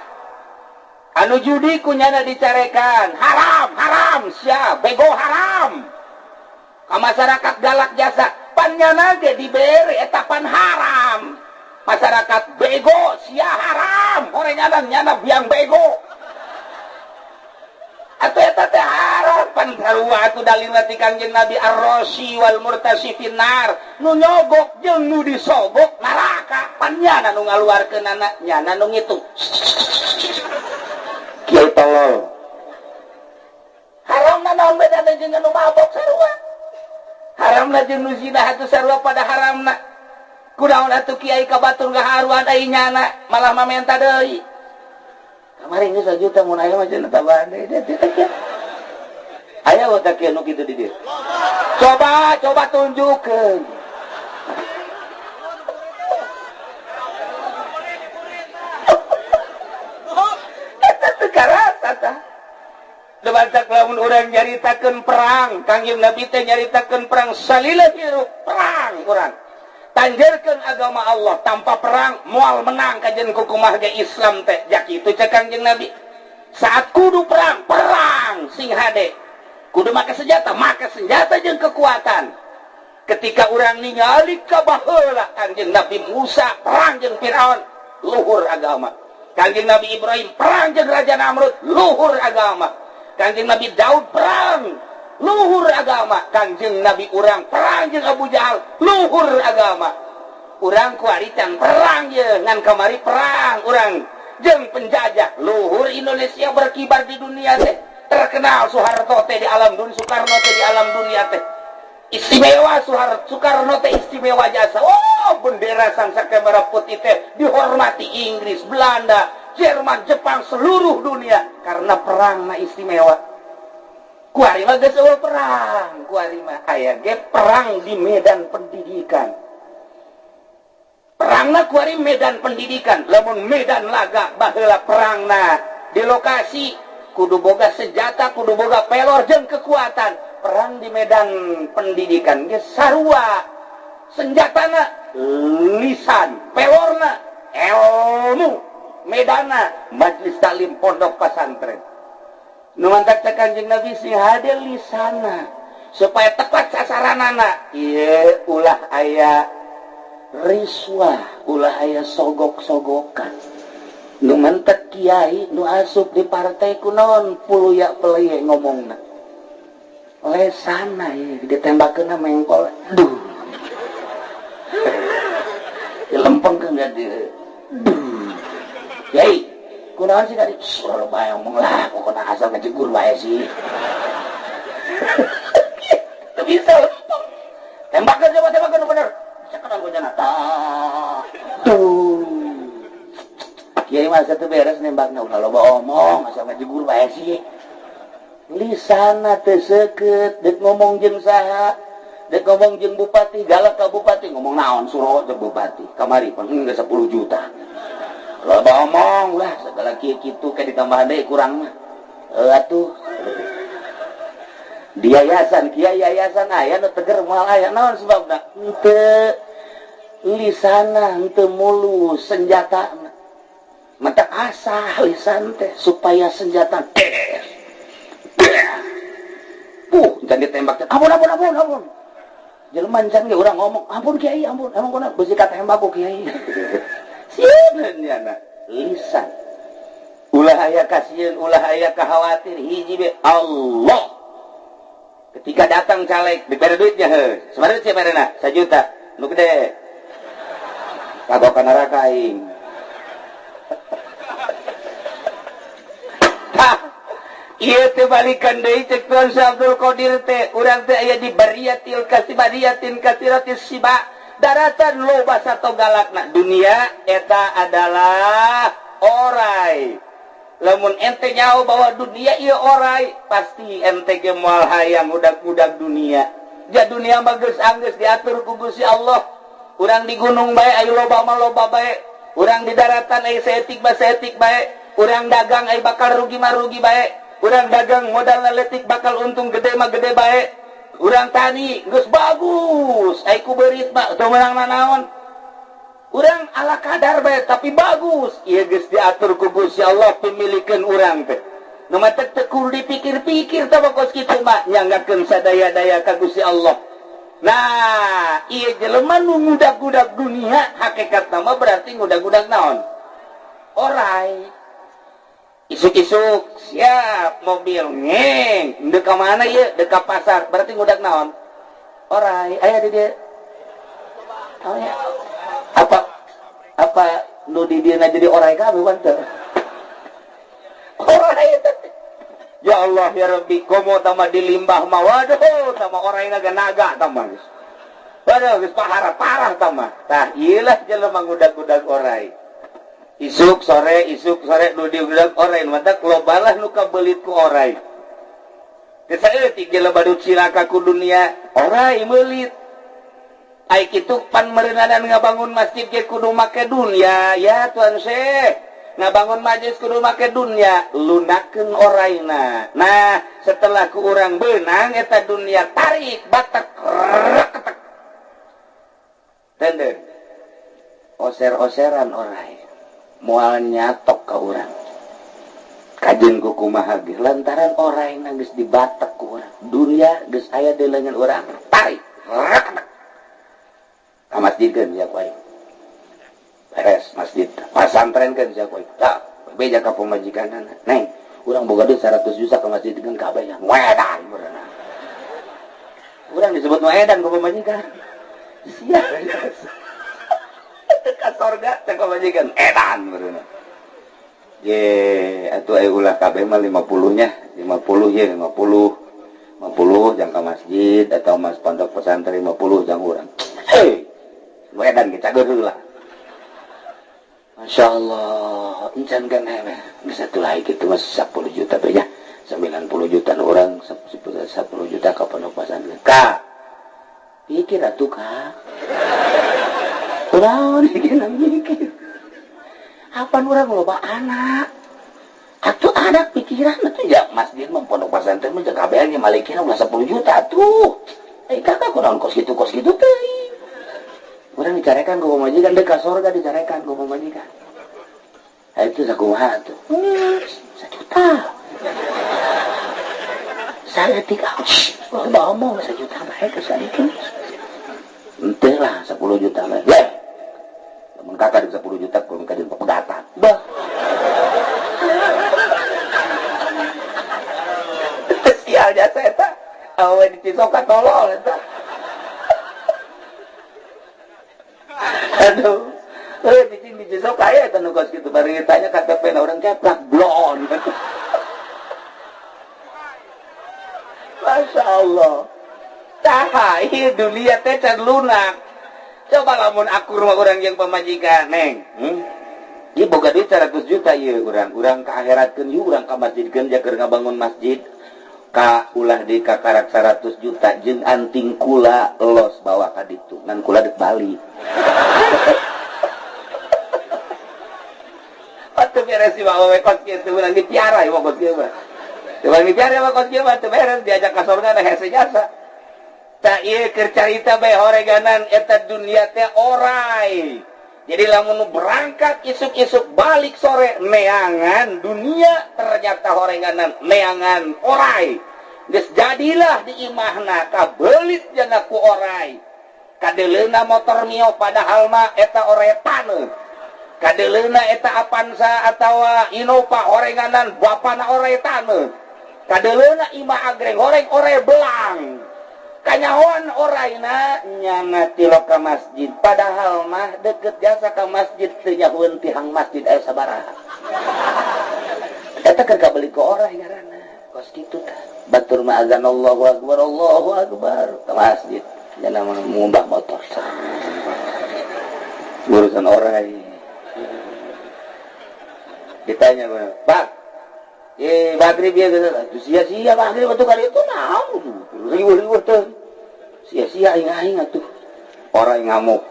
Anu judi kunyana dicarekan. Haram, haram sia, bego haram. Ka masyarakat galak jasa, pan nyana ge dibere eta pan haram. Masyarakat bego sia haram, horenganan nyana biang bego. Atuh eta teh haram pan sarua atuh dalilna ti Kangjeng Nabi ar-rasi wal murtasi finnar. Nu nyogok jeung nu disogok neraka. Pan nyana nu ngaluarkeunana, nyana nu ngitung. Kiai tolol. Haramna naon bedana jeung nu mabok sarua? Haramna jeung nu zina atuh sarua pada haramna. Kunaon atuh kiai ka batur ngaharuan ai nyana malah mamenta deui. Kamari geus sajuta mun aya mah cenah tambahan deui teh teh. Aya teh kieu nu kitu di dieu. Coba coba tunjukkeun. Eta teu karasa tah. Debantak lamun urang nyaritakeun perang, Kangjeng Nabi teh nyaritakeun perang salila hirup perang urang. Tanjerkeun agama Allah tanpa perang moal menang kajen kukumaha ge Islam teh. Jak kitu cek Kangjeng Nabi. Saat kudu perang, perang sing hade. Kudu make senjata jeung kekuatan. Ketika urang ningali ka baheula Kangjeng Nabi Musa perang jeung Firaun, luhur agama. Kangjeng Nabi Ibrahim perang jeung Raja Namrud, luhur agama. Kangjeng Nabi Daud perang, luhur agama. Kangjeng Nabi urang perang jeung Abu Jahal, luhur agama. Urang kuari can perang ye, ngan kamari perang urang jeung penjajah. Luhur Indonesia berkibar di dunia teh. Terkenal Soeharto teh di alam dunia, Soekarno teh di alam dunia teh. Istimewa Soeharto, Soekarno teh istimewa jasa. Oh, bendera sang saka merah putih teh dihormati Inggris, Belanda, Jerman, Jepang, seluruh dunia karena perangna istimewa. Kuari mah geus eueuh perang, kuari mah aya ge perang di medan pendidikan. Perangna kuari medan pendidikan, lamun medan laga baheula perangna di lokasi kudu boga senjata, kudu boga pelor jeung kekuatan. Perang di medan pendidikan ge sarua, senjatana lisan, pelorna ilmu, medana majelis taklim pondok pesantren. Nu mantak teh Kanjeng Nabi sing hade lisana supaya tepat sasaranana. Ieu ulah aya riswah, ulah aya sogok-sogokan. Nu mantak kiai nu asup di partai kunaon puluya peleye ngomongna. Lesana ieu ditembakeunna mengkol. Duh. Dilempengkeun ka dieu. Duh. Kiai, kunaon sih tadi? Suara bae ngomong lah, pokona asal ngejegur bae sih. Teu bisa lempeng. Tembakeun coba, tembakeun bener. Sekarang gua nyana. Tuh. Kiai mah satu beres nembakna ulah loba omong, asal ngejegur bae sih. Lisana teu seukeut, deuk ngomong jeung saha, deuk ngomong jeung bupati, galak ka bupati, ngomong naon suro jeung bupati. Kamari pan geus 10 juta. Loba omong lah, segala kieu kitu ke ditambahan deui kurang mah. Heuh atuh. Di yayasan, kiai yayasan aya nu teger moal aya naon sebabna? Henteu lisana, henteu mulus senjatana. Mata asah lisan teh supaya senjata des. Jangan ditembak teh. Ampun, ampun, ampun, ampun. Jelema can ge urang ngomong, ampun kiai, ampun. Emang kuna beusi katembak ku kiai. Sieun nyana lisan. Ulah aya kasieun, ulah aya khawatir hiji be Allah. Ketika datang caleg, dibere duitnya heuh. Sabaraha duit sia merena? 1 juta. Nu gede. Kagok ka neraka aing. Tah, ieu teh balikan deui cek Tuan Syekh Abdul Qadir teh, urang teh aya di bariatil kasibariatin kasiratis siba. Daratan loba sato galakna dunia eta adalah orai. Lamun ente nyaho bahwa dunia ieu orai, pasti ente ge moal hayang udag-udag dunia. Ja dunia mah geus anggeus diatur ku Gusti Allah. Urang di gunung bae aya loba mah loba bae. Urang di daratan aya saeutik mah saeutik bae. Urang dagang aya bakal rugi mah rugi bae. Urang dagang modal leutik bakal untung gede mah gede bae. Urang tani geus bagus, ai ku beurit mah teu meunang nanaon. Urang ala kadar bae tapi bagus. Ieu geus diatur ku Gusti Allah pemilikeun urang teh. Nu matak teu kudu dipikir-pikir tah kos kitu mah nyanggakeun sadaya-daya ka Gusti Allah. Nah, ieu jelema nu ngudag-gudag dunia hakikatna mah berarti ngudag-gudag naon? Orai. Isuk-isuk siap mobil ngeng, deuk ka mana ieu? Deuk ka pasar, berarti ngudag naon? Orai. Aya di dieu. Oh ya. Apa apa nu di dieu jadi orai kabeh wan teu? Orai teh. Ya Allah ya Rabbi, komo tama dilimbah mah waduh, tama orai naga-naga tama geus. Waduh geus parah tama. Tah ieu lah jelema ngudag-gudag orai. Isuk sore nu diudag orai, matak lobalah nu kabelit ku orai. Teu saeutik jelema nu cilaka ku dunia, orai meulit. Ai kitu pan meureunana ngabangun masjid ge kudu make dunia, ya Tuan Syekh. Ngabangun majlis kudu make dunia, lunakeun oraina. Nah, setelah ku urang beunang eta dunia tarik batak reketek. Tenden. Oser-oseran orai. Moal nyatok ka urang. Kajeun ku kumaha ge lantaran oraina geus dibatek ku urang. Dunia geus aya di leungeun urang, tarik reketek. Masjidkeun sia ku aing. Beres masjid. Pasantrenkeun sia ku aing. Tah, beja ka pamajikanana. Neng, urang boga duit 100 juta ka masjidkeun kabeh nya. Wedan beureunan. Urang disebut wedan ku pamajikan. Sia. Ka sorga teh pamajikan edan beureunan. Ye, atuh aya ulah kabeh mah 50 nya, 50 ye, 50. 50 jangka masjid atau mas pondok pesantren 50 jang urang. Hei, wedan kita cager lah. Masya Allah, encan kan bisa tuh lagi gitu mas 10 juta benya, 90 juta orang, 10 juta ke pondok pesantren. Kak, pikir atuh kak. Kurang mikir. Apa orang loba anak? Atuh anak pikiran atuh ya masjid mah pondok pesantren mah kabeh nya malikina ulah 10 juta atuh. Eh kakak kunaon kos kitu teh. Urang dicarekan ku pamajikan deuk ka sorga dicarekan ku pamajikan. Ha itu sakumaha atuh? 1 juta. Saya tiga, ulah ngomong 1 juta bae geus sakitu. Henteu lah 10 juta mah. Leh. Lamun kakak 10 juta kudu ka jeung pegatan. Bah. Sial jasa eta awewe dicisok tolol eta. Aduh, cicing dicisok aya eta nu kos kitu bari tanya KTP na urang keplak blon. Masya Allah. Tah ieu dunia teh can lunak. Coba lamun akur mah urang jeung pamajikan, Neng. Ieu boga duit 100 juta ieu urang, urang ka akhiratkeun ieu urang ka masjidkeun ja keur ngabangun masjid. Ka ulah di kakarak 100 juta jeung anting kula los bawa ka ditu ngan kula dek balik. Atuh beres si bawa kos kieu urang dipiara ieu kos kieu mah. Urang dipiara mah kos kieu mah teu beres diajak ka sorga da hese jasa. Tah ieu keur carita bae horeganan eta dunia teh orai. Jadi lamun berangkat isuk-isuk balik sore neangan dunia ternyata horenganan neangan orai. Geus jadilah di imahna kabelit jana ku orai. Kadeleuna motor Mio padahal mah eta orai taneuh. Kadeleuna eta Avanza atawa Innova horenganan bapana orai taneuh. Kadeleuna imah agreng horeng orai belang. Kanyahoan oraina nyana tilo ka masjid padahal mah deket jasa ka masjid teu nyahueun tihang masjid aya sabaraha. Eta keur kabeli ku orai ngaranna. Kos kitu tah. Batur mah azan Allahu akbar Allahu akbar ka masjid nyana mah ngumbah motor. Urusan orai. Ditanya Pak, maghrib ya sia-sia maghrib atuh kali itu naon riweuh-riweuh teh sia-sia aing-aing atuh orang ngamuk.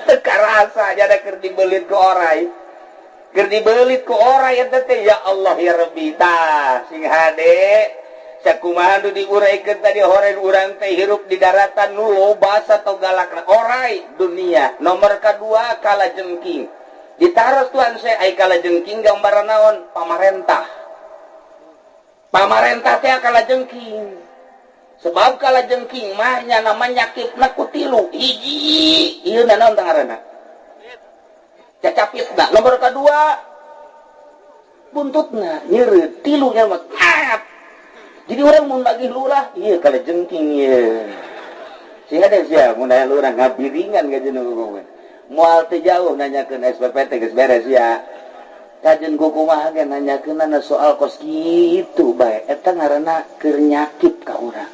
Teu karasa jada keur dibelit ku orai. Keur dibelit ku orai eta teh ya Allah ya Rabbi tah sing hade sakumaha nu diuraikeun tadi horeun urang teh hirup di daratan nu loba atau galakna orai dunia. Nomor kadua kala jengking. Ditaros tuan saya ai kala jengking gambaran naon pamarentah. Pamarentah teh kala jengking. Sebab kala jengking mah nya nama nyakipna ku tilu. Hiji ieu naon tah ngaranna? Cacapitna. Nomor kadua buntutna nyeureut tilu nya mah. Jadi urang mun nagih lurah ieu kala jengking ieu. Sehingga deh sia mun aya lurah ngabiringan ka jeung ngomong. Moal teu jauh nanyakeun SPP teh geus beres ya. Kajen kumaha ge nanyakeunana soal kos kitu bae. Eta ngaranna keur nyakit ka urang.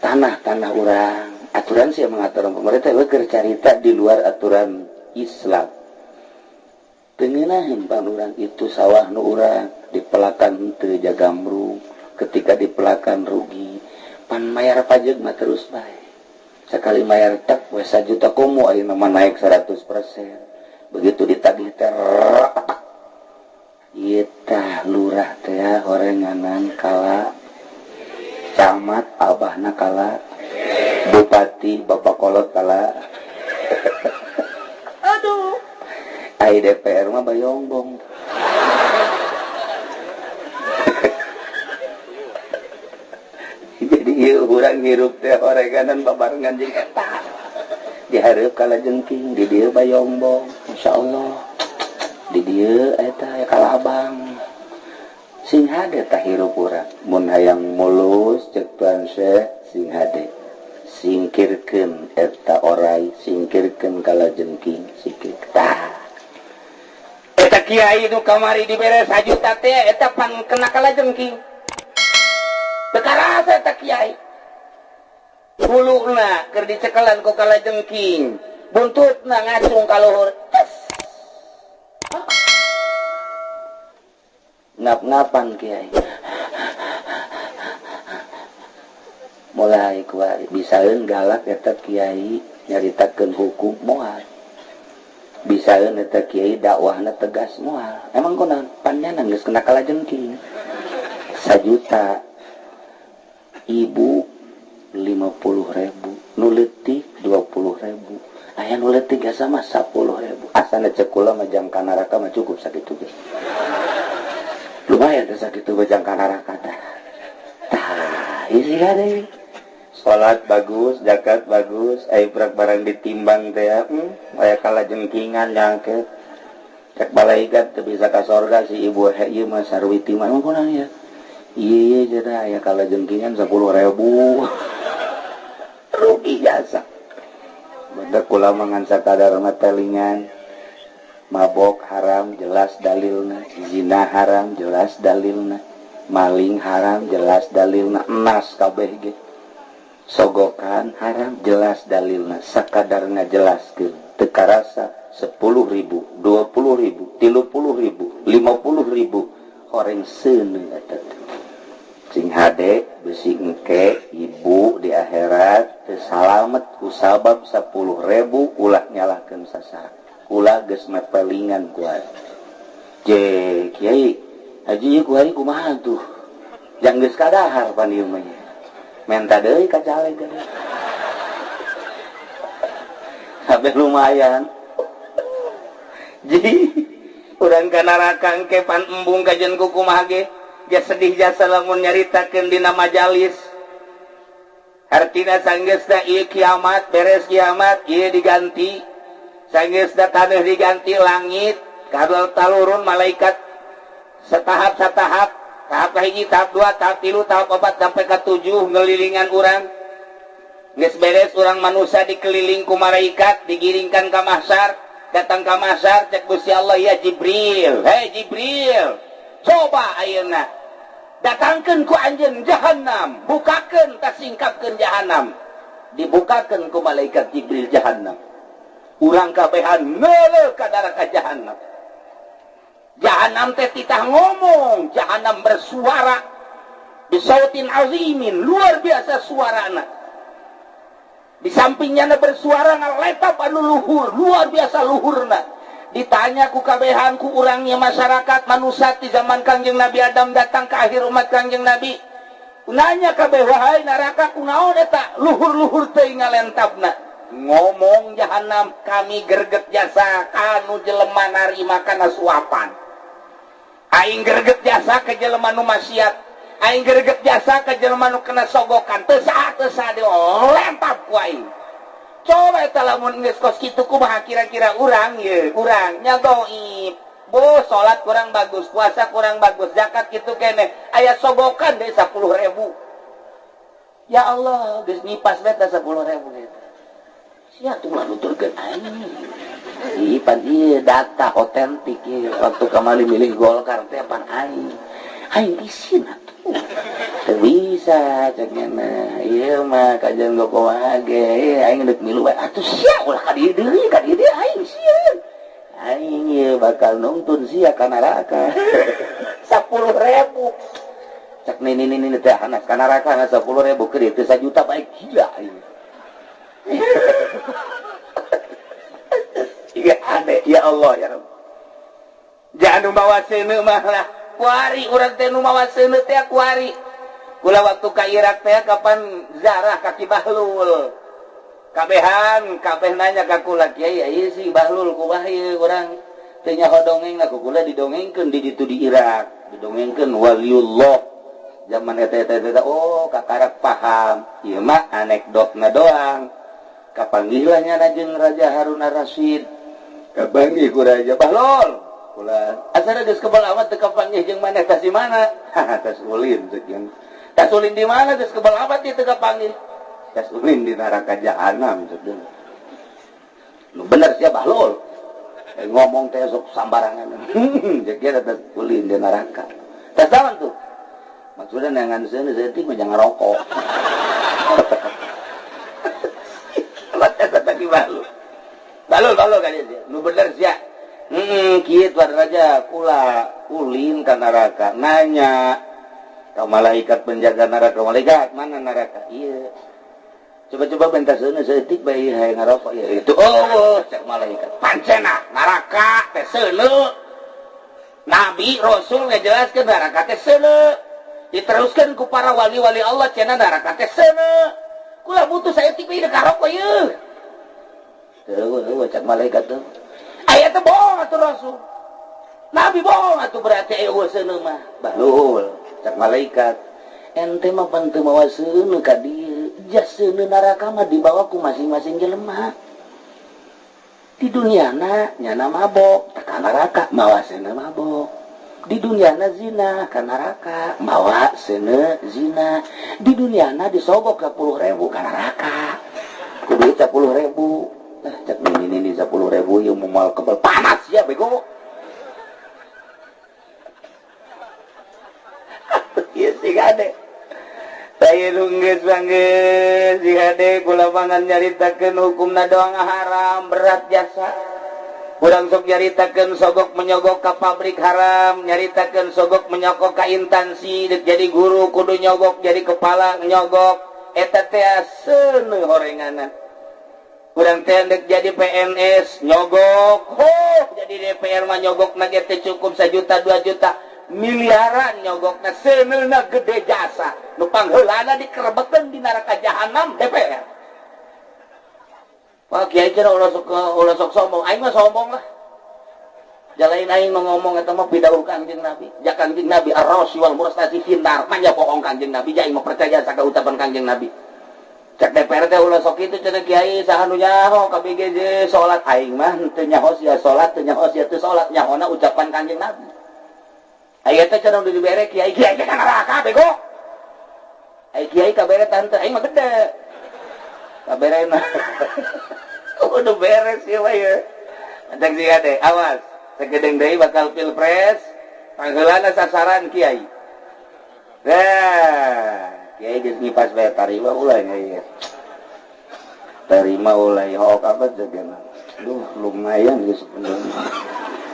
Tanah-tanah urang. Aturan sih mengatur pemerintah we keur carita di luar aturan Islam. Teu ngeunaheun pan urang itu sawah nu urang dipelakan teu jagamrung, ketika dipelakan rugi, pan mayar pajak mah terus bae. Sekali mayar tak we 1 juta komo ayeuna mah naik 100%. Begitu ditagih teh ieu tah lurah teh horenganan kala camat abahna kala bupati bapak kolot kala. Aduh ai DPR mah bayongbong. Jadi Ieu urang hirup teh oreganan babarengan jeung eta. Dihareup kalajengking, di dieu bayongbong, masyaallah. Di dieu eta aya kalabang. Sing hade tah hirup urang. Mun hayang mulus cek Tuan Syekh sing hade. Singkirkeun eta orai, singkirkeun kalajengking, singkir tah. Eta kiai nu kamari dibere sajuta teh eta pan kena kalajengking. Teu karasa eta kiai. Huluna keur dicekelan ku kalajengking, buntutna ngacung ka luhur. Ngap-ngapan kiai. Mulai kuari bisaeun galak eta kiai nyaritakeun hukum moal. Bisaeun eta kiai dakwahna tegas moal. Emang kunaon? Panjana geus kena kalajengking. Sajuta ibu 50.000, nu leutik 20.000. Aya nu leutik jasa mah 10.000. Asana cek kula mah jang ka neraka mah cukup sakitu ge. Lumayan teh sakitu mah jang ka neraka tah. Tah, isi deui. Salat bagus, zakat bagus, aya prak barang ditimbang teh ya, aya kalajengkingan nyangket. Cek malaikat teu bisa ka sorga si ibu ieu mah sarwiti mah emang kunaon ya? Iya, jadi aya kalajengkingan 10.000. Rugi jasa. Badak kula mah ngan sakadar mah telingan. Mabok haram jelas dalilna, zina haram jelas dalilna, maling haram jelas dalilna, emas kabeh ge. Sogokan haram jelas dalilna, sakadar ngajelaskeun teu karasa 10.000, 20.000, 30.000, 50.000 horeng seuneu eta teh. Sing hade besi engke ibu di akhirat teu salamet ku sabab 10.000 ulah nyalahkeun sasaha. Ulah geus mepelingan ku ari. Je kiai haji ieu ku ari kumaha tuh? Jang geus kadahar pan ieu mah. Menta deui ka caleg deui. Kabeh lumayan. Ji urang ka neraka engke pan embung kajen ku kumaha ge. Ja sedih jasa lamun nyaritakeun dina majalis. Hartina sanggeusna ieu kiamat, beres kiamat ieu diganti. Sanggeusna taneuh diganti langit, kadal talurun malaikat setahap-setahap, tahap kahiji, tahap dua, tahap tilu, tahap opat sampai ka 7 ngelilingan urang. Geus beres urang manusia dikeliling ku malaikat, digiringkan ka mahsyar, datang ka mahsyar cek Gusti Allah, ya Jibril, hei Jibril, coba ayeuna datangkeun ku anjeun jahanam, bukakeun tasingkapkeun jahanam. Dibukakeun ku malaikat Jibril jahanam. Urang kabehan neuleuh ka neraka jahanam. Jahanam teh titah ngomong, jahanam bersuara bisautin azimin, luar biasa suarana. Di sampingnya bersuara ngaletap anu luhur, luar biasa luhurna. Ditanya ku kabehan ku urangnya masyarakat manusia di zaman Kangjeng Nabi Adam datang ke akhir umat Kangjeng Nabi. Nanya kabeh, wahai neraka kunaon eta luhur-luhur teh ngalentabna. Ngomong jahanam, kami gerget jasa kanu jelema narima kana suapan. Aing gerget jasa ke jelema nu maksiat, aing gerget jasa ke jelema nu kena sogokan, teu saha dilentap ku aing. Coba eta lamun geus kos kitu kumaha kira-kira urang ye, urang nya goib. Bo salat kurang bagus, puasa kurang bagus, zakat kitu keneh, aya sogokan deui 10.000. Ya Allah, geus nipas we teh 10.000 eta. Sia tuh mah nuturkeun aing. Ih, pan ieu data otentik ieu waktu kamari milih Golkar teh pan aing. Aing isin atuh. Teu bisa cek nya ieu mah kajian gokoa ge aing deuk milu wae atuh sia ulah ka dieu deui ka dieu deui aing sieun. Aing ieu bakal nungtun sia ka neraka. 10.000. Cek nini teh hanas ka neraka 10.000 keur teu sajuta bae gila aing. Iya aneh ya Allah ya Rabb. Jangan nu mawa seuneu mah lah. Kuari urang teh nu mawa seuneu teh kuari. Kula waktu ka Irak teh kapan zarah ka Ki Bahlul. Kabehan kabeh nanya ka kula, kiai ieu si Bahlul kumaha ieu urang teu nyaho dongeng ku kula didongengkeun di ditu di Irak, didongengkeun waliullah Zaman eta eta eta oh kakarak paham. Ieu mah anekdotna doang. Kapanggih lah jeung Raja Harun Ar-Rasyid. Kapanggih ku Raja Bahlol. Kula asa geus kebal amat teu kapanggih jeung maneh tas di mana? Tas ulin ceuk jeung. Tas ulin di mana geus kebal amat ieu teu kapanggih. Tas ulin di neraka jahanam ceuk jeung. Nu bener sia Bahlol. Ngomong teh sok sambarangan. Ceuk dia tas ulin di neraka. Tas naon tuh? Maksudnya nangan seuneu saeutik mah jangan ngarokok. Tadi balu. Balu balu ka dieu. Nu bener sia. Kieu tuan raja kula ulin ka neraka nanya ka malaikat penjaga neraka, malaikat mana neraka? Ieu. Coba-coba bentar seuneu saeutik bae hayang ngarokok ya itu. Oh, cek malaikat. Pancena neraka teh seuneu. Nabi Rasul ngajelaskeun neraka teh seuneu. Diteruskan ku para wali-wali Allah cenah neraka teh seuneu. Kula butuh saeutik bae karokok ieu. Teu cek malaikat teh. Aya teh bohong atuh Rasul. Nabi bohong atuh berarti aya seuneu mah. Bahlul cek malaikat. Ente mah pan teu mawa seuneu ka dieu. Jas seuneu neraka mah dibawa ku masing-masing jelema. Di duniana nyana mabok, teh ka neraka mawa seuneu mabok. Di duniana zina ka neraka mawa seuneu zina. Di duniana disogok 10.000 ka neraka. Kudu 10.000. Nah, cek ini 10.000 ieu moal kebel panas ya bego. Ieu sih ade. Saya nunggeus banggeus sih ade kula mangan nyaritakeun hukumna doang haram berat jasa. Urang sok nyaritakeun sogok menyogok ka pabrik haram, nyaritakeun sogok menyogok ka instansi, dek jadi guru kudu nyogok, jadi kepala nyogok, eta teh seuneu horenganna. Urang teh dek jadi PNS nyogok, ho jadi DPR mah nyogok na ge teh cukup 1 juta 2 juta miliaran nyogokna seuneuna gede jasa. Nu pangheulana dikerebekeun di neraka jahanam DPR. Wah kiai cenah ulah sok sombong, aing mah sombong lah. Jalain aing mah ngomong eta mah pidauh Kangjeng Nabi. Ja Kangjeng Nabi ar-rasi wal murstasi finnar, mah nya bohong Kangjeng Nabi, ja aing mah percaya saka ucapan Kangjeng Nabi. Cek DPR teh ulah sok kitu cenah kiai saha nu nyaho KBGJ salat aing mah teu nyaho sia salat, teu nyaho sia teu salat, nyahona ucapan Kangjeng Nabi. Aya teh cenah udah dibere kiai, kiai teh ka neraka bego. Ai kiai kabere tante aing mah gede. Kabere mah. Udah beres ya mah ya. Cek sih ade, awas. Segedeng deui bakal pilpres, pangheulana sasaran kiai. Nah, kiai geus ngipas bae tarima ulah nya ieu. Tarima ulah hok apa jagana. Duh, lumayan geus sebenarnya.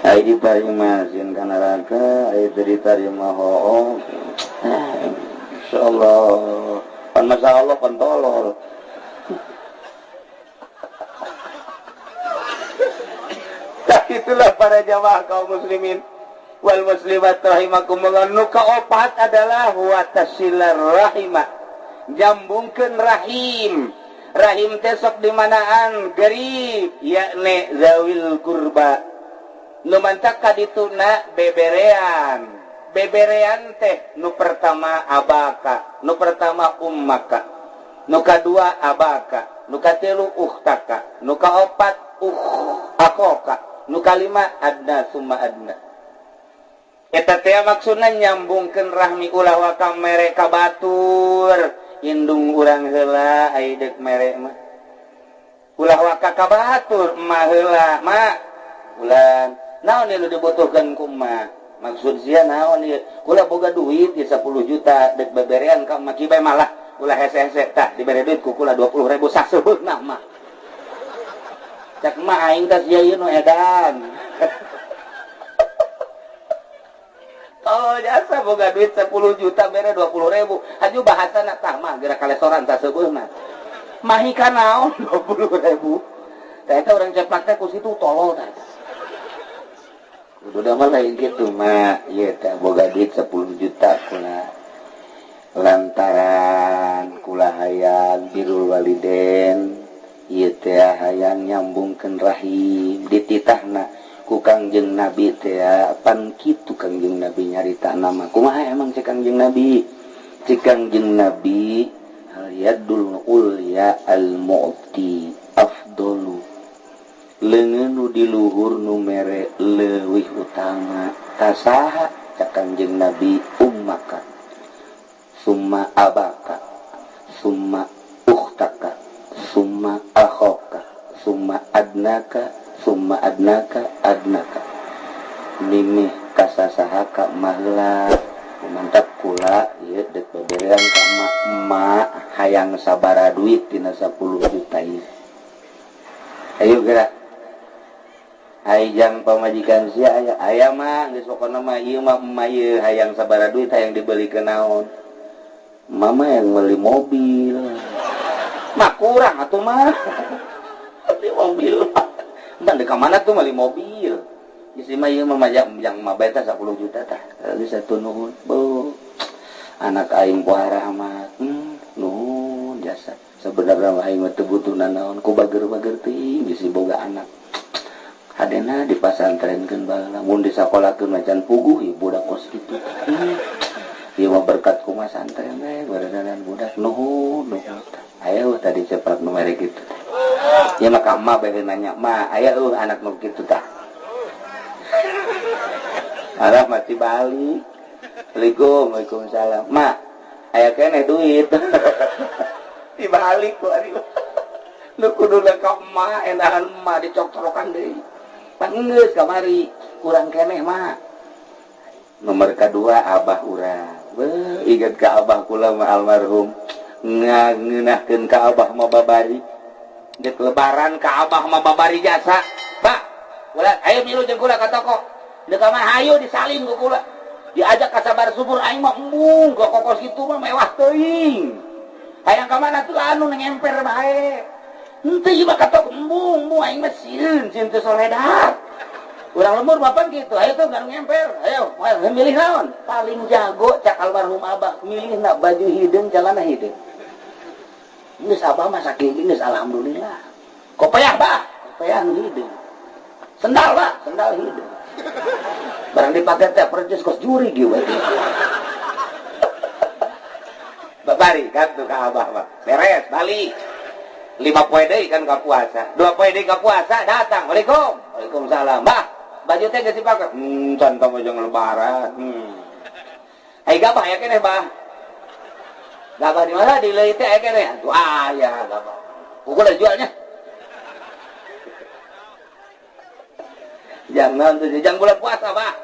Ai ditarima sieun ka neraka, ai teu ditarima hook. Insyaallah. Pan masyaallah pan tolol. Itulah para jamaah kaum muslimin wal muslimat rahimakumullah. Nu kaopat adalah wa tasilar rahimah, jambungkeun rahim. Rahim teh sok dimanaan garib yakni zawil kurba. Nu mancak ka dituna beberean. Beberean teh nu pertama abaka, nu pertama ummaka, nu kadua abaka, nu katilu ukhtaka, nu kaopat akoka, nu kalima adna summa adna. Eta teh maksudna nyambungkeun rahmi ulah waka mere ka batur, indung urang heula ai deuk mere mah. Ulah waka ka batur mah heula ma. Ulan naon ieu nu dibutuhkeun ku emak? Maksud sia naon ieu? Kula boga duit ieu 10 juta deuk beberean ka emak kieu malah ulah hese-hese tah dibere duit ku kula 20.000 saseuheuna mah. Cek mah aing tas sia ieu nu edan. Oh jasa boga duit 10 juta bere 20.000. Haju bahasana tah mah geura kalesoran saseuheuna. Mahi ka naon 20.000. Tah eta urang ceplak teh ku situ tolol tah. Kudu mah lain kitu mah. Ieu teh boga duit 10 juta kula. Lantaran kula hayang birrul waliden. Ieu teh hayang nyambungkeun rahim dititahna ku Kangjeng Nabi teh pan kitu Kangjeng Nabi nyaritana mah kumaha emang cek Kangjeng Nabi Cikang jeung Nabi al yadul ulya al mu'ti afdalu leungeun nu di luhur nu mere leuwih utama tasaha cak Kangjeng Nabi ummaka summa abaka summa ukhtaka summa akhaka summa adnaka summa adnaka adnaka mimih kasasaha ka mahla mantap kula ieu deuk beberean ka emak hayang sabara duit tina 10 juta ieu. Ayo geura. Ai jang pamajikan sia aya aya mah geus pokona mah ieu mah emak ieu hayang sabara duit hayang dibelikeun naon. Mama yang beli mobil. Mah kurang atuh mah. Beli mobil. Entah di mana tuh beli mobil. Geus mah ieu mah jang mah bae tah 10 juta tah. Geus satu nuhun. Beuh. Anak aing pohara amat. Nuhun jasa. Sebenarnya mah aing mah teu butuh nanaon ku bager-bager teuing geus boga anak. Hadena dipasantrenkeun baheula mun disakolakeun macan puguh ieu budak kos kitu. Ieu mah berkat kumaha santren we barenan budak nuhun nuhun. Aya tadi cepat nu mere kitu. Ieu mah ka emak bae nanya, "Ma, aya eueuh anak nu kitu tah?" Arah mati balik. Assalamualaikum, waalaikumsalam. Ma, aya keneh duit. Dibalik ku ari. Nu kuduna ka emak, enahan emak dicok-corokan deui. Pangeus kamari kurang keneh mah. Nomor kedua abah urang. Beuh, ingat ka abah kula mah almarhum. Ngeunahkeun ka abah mah babari. Deuk lebaran ka abah mah babari jasa. Pak, kula ayo milu jeung kula ka toko. Deuk ka mana hayu disalin ku kula. Diajak ka sabar subur aing mah embung ka kokos kitu mah mewah teuing. Hayang ka mana tuh anu ngemper bae. Henteu ieu mah ka toko embung, embung aing mah sieun, sieun teu soledat. Urang lembur bapak gitu, ayo tuh gak ngemper, ayo, milih naon? Paling jago cak almarhum abah, milih nak baju hideung, celana hideung. Geus abah mah saking geus alhamdulillah. Kopeah bah, kopeah nu hideung. Sendal bah, sendal hideung. Barang dipake teh percis kos juri gitu. Babari kan tuh ka abah mah. Beres, balik. 5 poe deui kan ka puasa. 2 poe deui ka puasa datang. Waalaikum. Waalaikumsalam. Bah, baju teh geus dipake. Can tong jeung lebaran. Ai gabah aya keneh, bah. Gabah di mana? Di leuit teh aya keneh. Atuh aya gabah. Pukul jualnya. Jangan tuh jangan bulan puasa, bah.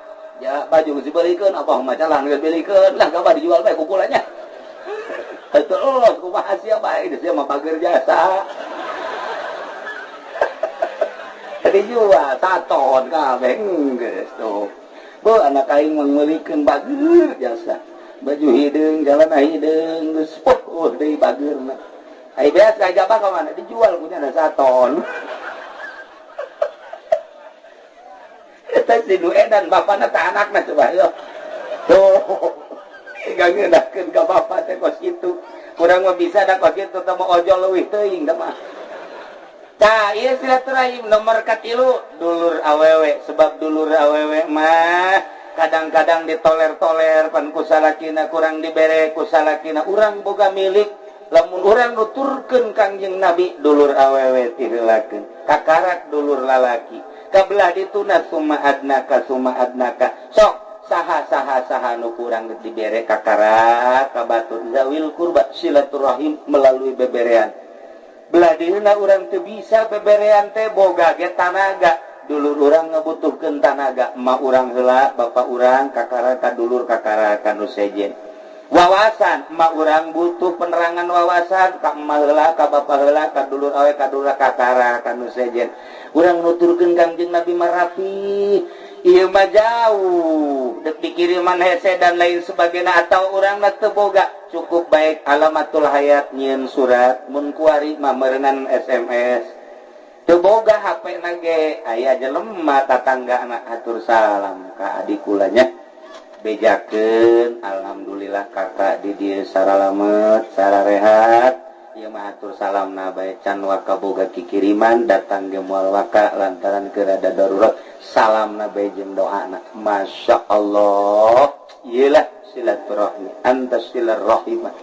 Ya baju geus dibelikeun, abah mah calan geus belikeun. Lah gabah dijual bae kukulannya. Terus kumaha sia bae geus sia mah bager jasa. Dijual saton kabeh geus tuh. Beuh anak aing mah meulikeun bager jasa. Baju hideung, jalana hideung geus poh deui bageurna. Ai beas ka gabah ka mana dijual punya ada saton. Eta si nu edan bapana teh anakna coba yo. Tuh. Gak ngeunahkeun ka bapa teh kos kitu. Kurang mah bisa da kos kitu teh mah ojol leuwih teuing da mah. Tah, ieu silaturahim nomor katilu dulur awewe, sebab dulur awewe mah kadang-kadang ditoler-toler pan ku salakina kurang dibere ku salakina urang boga milik lamun urang nuturkeun Kangjeng Nabi dulur awewe tiheulakeun kakarak dulur lalaki kabelah dituna summa adnaka summa adnaka sok saha saha saha nu kurang dibere kakarak ka batur zawil kurba silaturahim melalui beberean. Belah dieuna urang teu bisa beberean teh boga ge tanaga dulur urang ngabutuhkeun tanaga emak urang heula bapak urang kakara ka dulur kakara ka nu sejen wawasan emak urang butuh penerangan wawasan ka emak heula ka bapak heula ka dulur awe ka dulur kakara ka nu sejen urang nuturkeun Kangjeng Nabi marapi ieu mah jauh deuk dikiriman hese dan lain sebagainya atau urang mah teu boga cukup baik alamatul hayat nyieun surat mun kuari mah meureunnan SMS teu boga HP na ge aya jelema tatangga na atur salam ka adik kulanya bejakeun alhamdulillah kakak di dieu saralamet sararehat ieu mah atur salamna bae can waka boga kikiriman datang ge moal waka lantaran keur ada darurat salamna bae jeung doana masya Allah ieu lah silaturahmi, antasilar rahimah.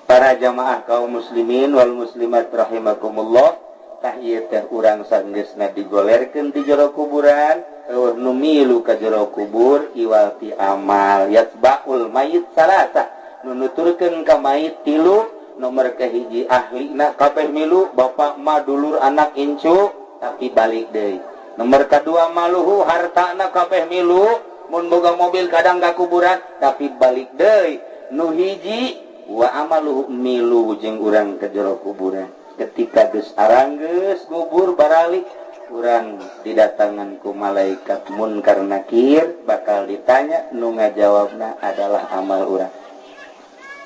Para jamaah kaum muslimin wal muslimat rahimakumullah, tah ieu teh urang sanggeusna digolerkeun di jero kuburan, eueuh nu milu ka jero kubur iwal ti amal yatbaul mayit salasa, nu nuturkeun ka mayit tilu. Nomor kahiji ahlina kabeh milu, bapak ma dulur anak incu, tapi balik deui. Nomor kedua maluhu hartana kabeh milu, mun boga mobil kadang ka kuburan tapi balik deui. Nu hiji wa amaluhu milu jeung urang ke jero kuburan. Ketika geus aranggeus kubur baralik, urang didatangan ku malaikat munkar nakir, bakal ditanya, nu ngajawabna adalah amal urang.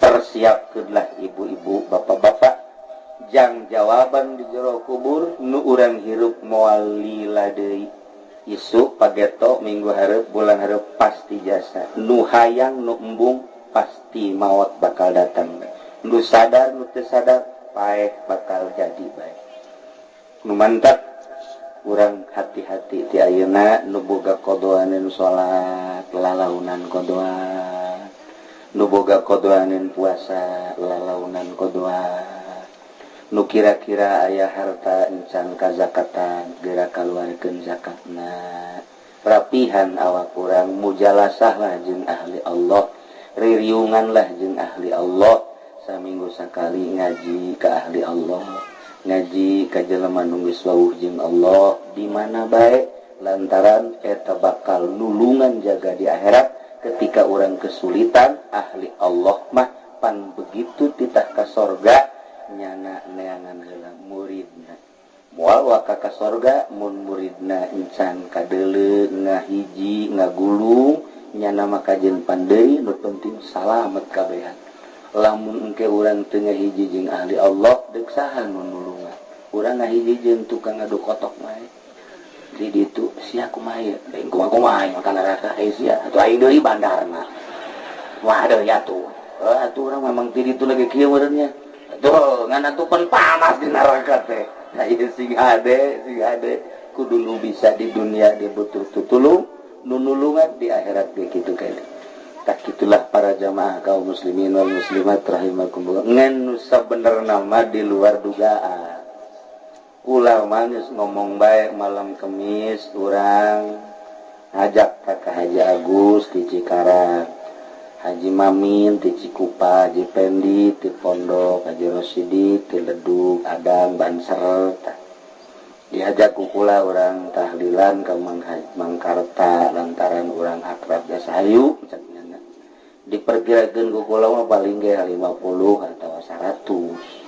Persiapkeunlah ibu-ibu, bapak-bapak, jang jawaban di jero kubur nu urang hirup moal lila deui. Isuk pageto minggu hareup bulan hareup pasti jasa. Nu hayang nu embung pasti maot bakal datang. Nu sadar nu teu sadar paeh bakal jadi bae. Nu mantap urang hati-hati ti ayeuna nu boga kodoaneun salat lalaunan kodoan, nu boga kodoaneun puasa lalaunan kodoan, nu kira-kira aya harta encan kazakatan geura kaluarkeun zakatna. Rapihan awak urang, mujalasah lah jeung ahli Allah, ririungan lah jeung ahli Allah, saminggu sakali ngaji ka ahli Allah, ngaji ka jelema nu geus wawuh jeung Allah di mana bae, lantaran eta bakal nulungan jaga di akhirat ketika urang kesulitan. Ahli Allah mah pan begitu titah ka sorga nyana neangan heula muridna. Moal waka ka sorga mun muridna encan kadeuleu ngahiji ngagulung, nyana mah kajeun pandeui, nu penting salamet kabehan. Lamun engke urang teu ngahiji jeung ahli Allah, deuk saha nu nulungan? Urang ngahiji jeung tukang ngadu kotok mah. Di ditu sia kumaha ieu? Lain kumaha kumaha makan neraka eh sia atuh aing deui bandarna. Wah deui atuh. Atuh urang memang ti ditu lagi kieu meureun nya. Tuh, ngan atuh pan panas di neraka teh. Nah, ieu sing hade kudu nu bisa di dunia dia butuh tutulung, nu nulungan di akhirat ge kitu keneh. Tak itulah para jamaah kaum muslimin wal muslimat rahimakumullah. Ngan nu sabenerna mah di luar dugaan. Kula manis ngomong baik malam Kemis urang ngajak ka Haji Agus di Cikarang, Haji Mamin di Cikupa, Haji Pendi di Pondok, Haji Rosidi di Ledug, Adang Banser. Diajak ku kula urang tahlilan ka Mangkarta lantaran urang akrab jasa hayu. Diperkirakeun ku kula mah paling ge 50 atau 100.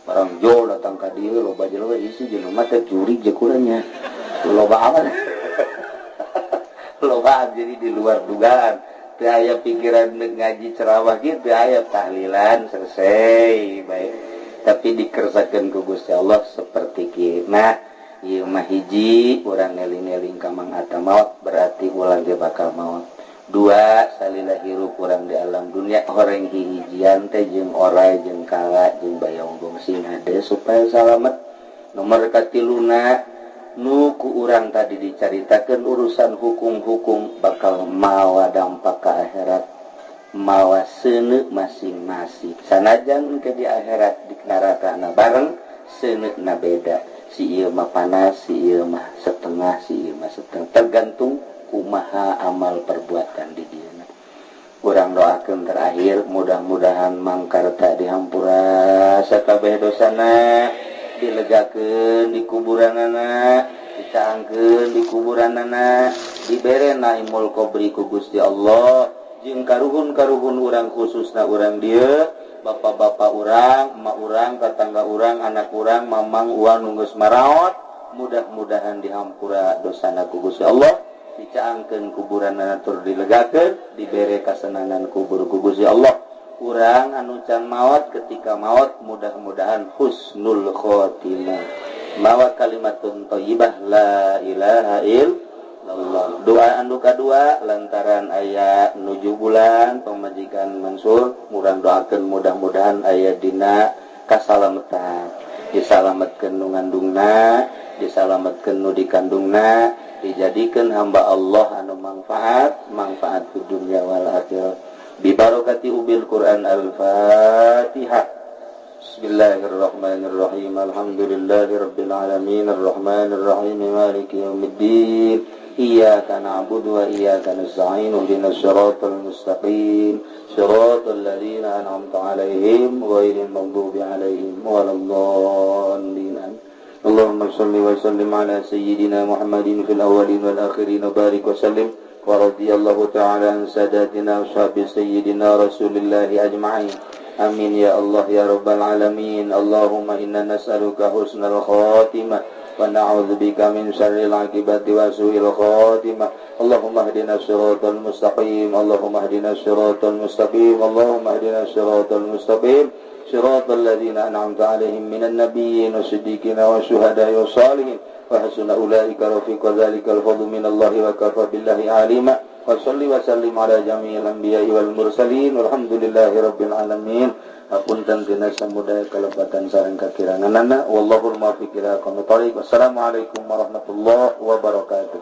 Barang jauh datang ka dieu loba jelema isi jelema teh curi je kulanya. Loba amat. Loba jadi di luar dugaan. Teu aya pikiran ngaji ceramah kieu, teu aya tahlilan selesai baik. Tapi dikersakeun ku Gusti Allah seperti kieu. Nah, ieu mah hiji urang ngeling-eling ka Mang Atta maot berarti ulang ge bakal maot. Dua, salila hirup urang di alam dunia horeng hihijian teh jeung orai jeung kala jeung bayonggong sing hade supaya salamet. Nomor katiluna nu ku urang tadi dicaritakeun urusan hukum-hukum bakal mawa dampak ka akhirat, mawa seuneu masing-masing. Sanajan engke di akhirat di nerakana bareng seuneuna beda. Si ieu mah panas, si ieu mah setengah, si ieu mah setengah, tergantung kumaha amal perbuatan di dieu. Urang doakeun terakhir mudah-mudahan Mangkarta dihampura sakabeh dosana, dilegakeun di kuburanana, dicaangkeun di kuburanana, dibere naimul qabri ku Gusti Allah jeung karuhun-karuhun urang khususna urang dieu, bapak-bapak urang, emak urang, tetangga urang, anak urang, mamang uang nu geus maraot, mudah-mudahan dihampura dosana ku Gusti Allah, dicaangkeun kuburanana tur dilegakeun, dibere kasenangan kubur ku Gusti Allah. Urang anu can maot ketika maot mudah-mudahan husnul khotimah, mawa kalimatun thayyibah la ilaha illallah. Doa anu kadua lantaran aya 7 bulan pamajikan Mansur, murang doakeun mudah-mudahan aya dina kasalametan, disalametkeun nu ngandungna, disalametkeun nu dikandungna, dijadikeun hamba Allah anu manfaat, manfaat di dunia wal akhirah. Bi barakati ubil Quran. Al-Fatihah. Bismillahirrahmanirrahim. Alhamdulillahirabbil alamin arrahmanirrahim maliki yaumiddin. Iyyaka na'budu wa iyyaka nasta'in ihdinas siratal mustaqim siratal ladzina an'amta 'alaihim ghairil maghdubi 'alaihim waladdallin. Allahumma shalli wa sallim ala sayyidina Muhammadin fil awwalin wal akhirin wa barik wa sallim wa radiyallahu ta'ala an sadatina ashabi sayyidina Rasulillahi ajma'in. Amin ya Allah ya rabbal alamin. Allahumma inna nas'aluka husnal khatimah wa na'udzubika min syarril 'aqibati wa su'il khatimah. Allahumma ihdinas siratal mustaqim. Allahumma ihdinas siratal mustaqim. Allahumma ihdinas siratal mustaqim. Siratal ladzina an'amta 'alaihim minan nabiyyin wasiddiqina wasyuhada'i wassalihin wa hasuna ulaika rafiqa dzalikal fadlu minallahi wa kafa billahi 'alima. Wa shalli wa sallim ala jami'il anbiya'i wal mursalin walhamdulillahi rabbil alamin. Hapunten tina samudaya kalepatan sareng kakiranganana. Wallahul muwaffiq ila aqwamit thoriq. Wassalamualaikum warahmatullahi wabarakatuh.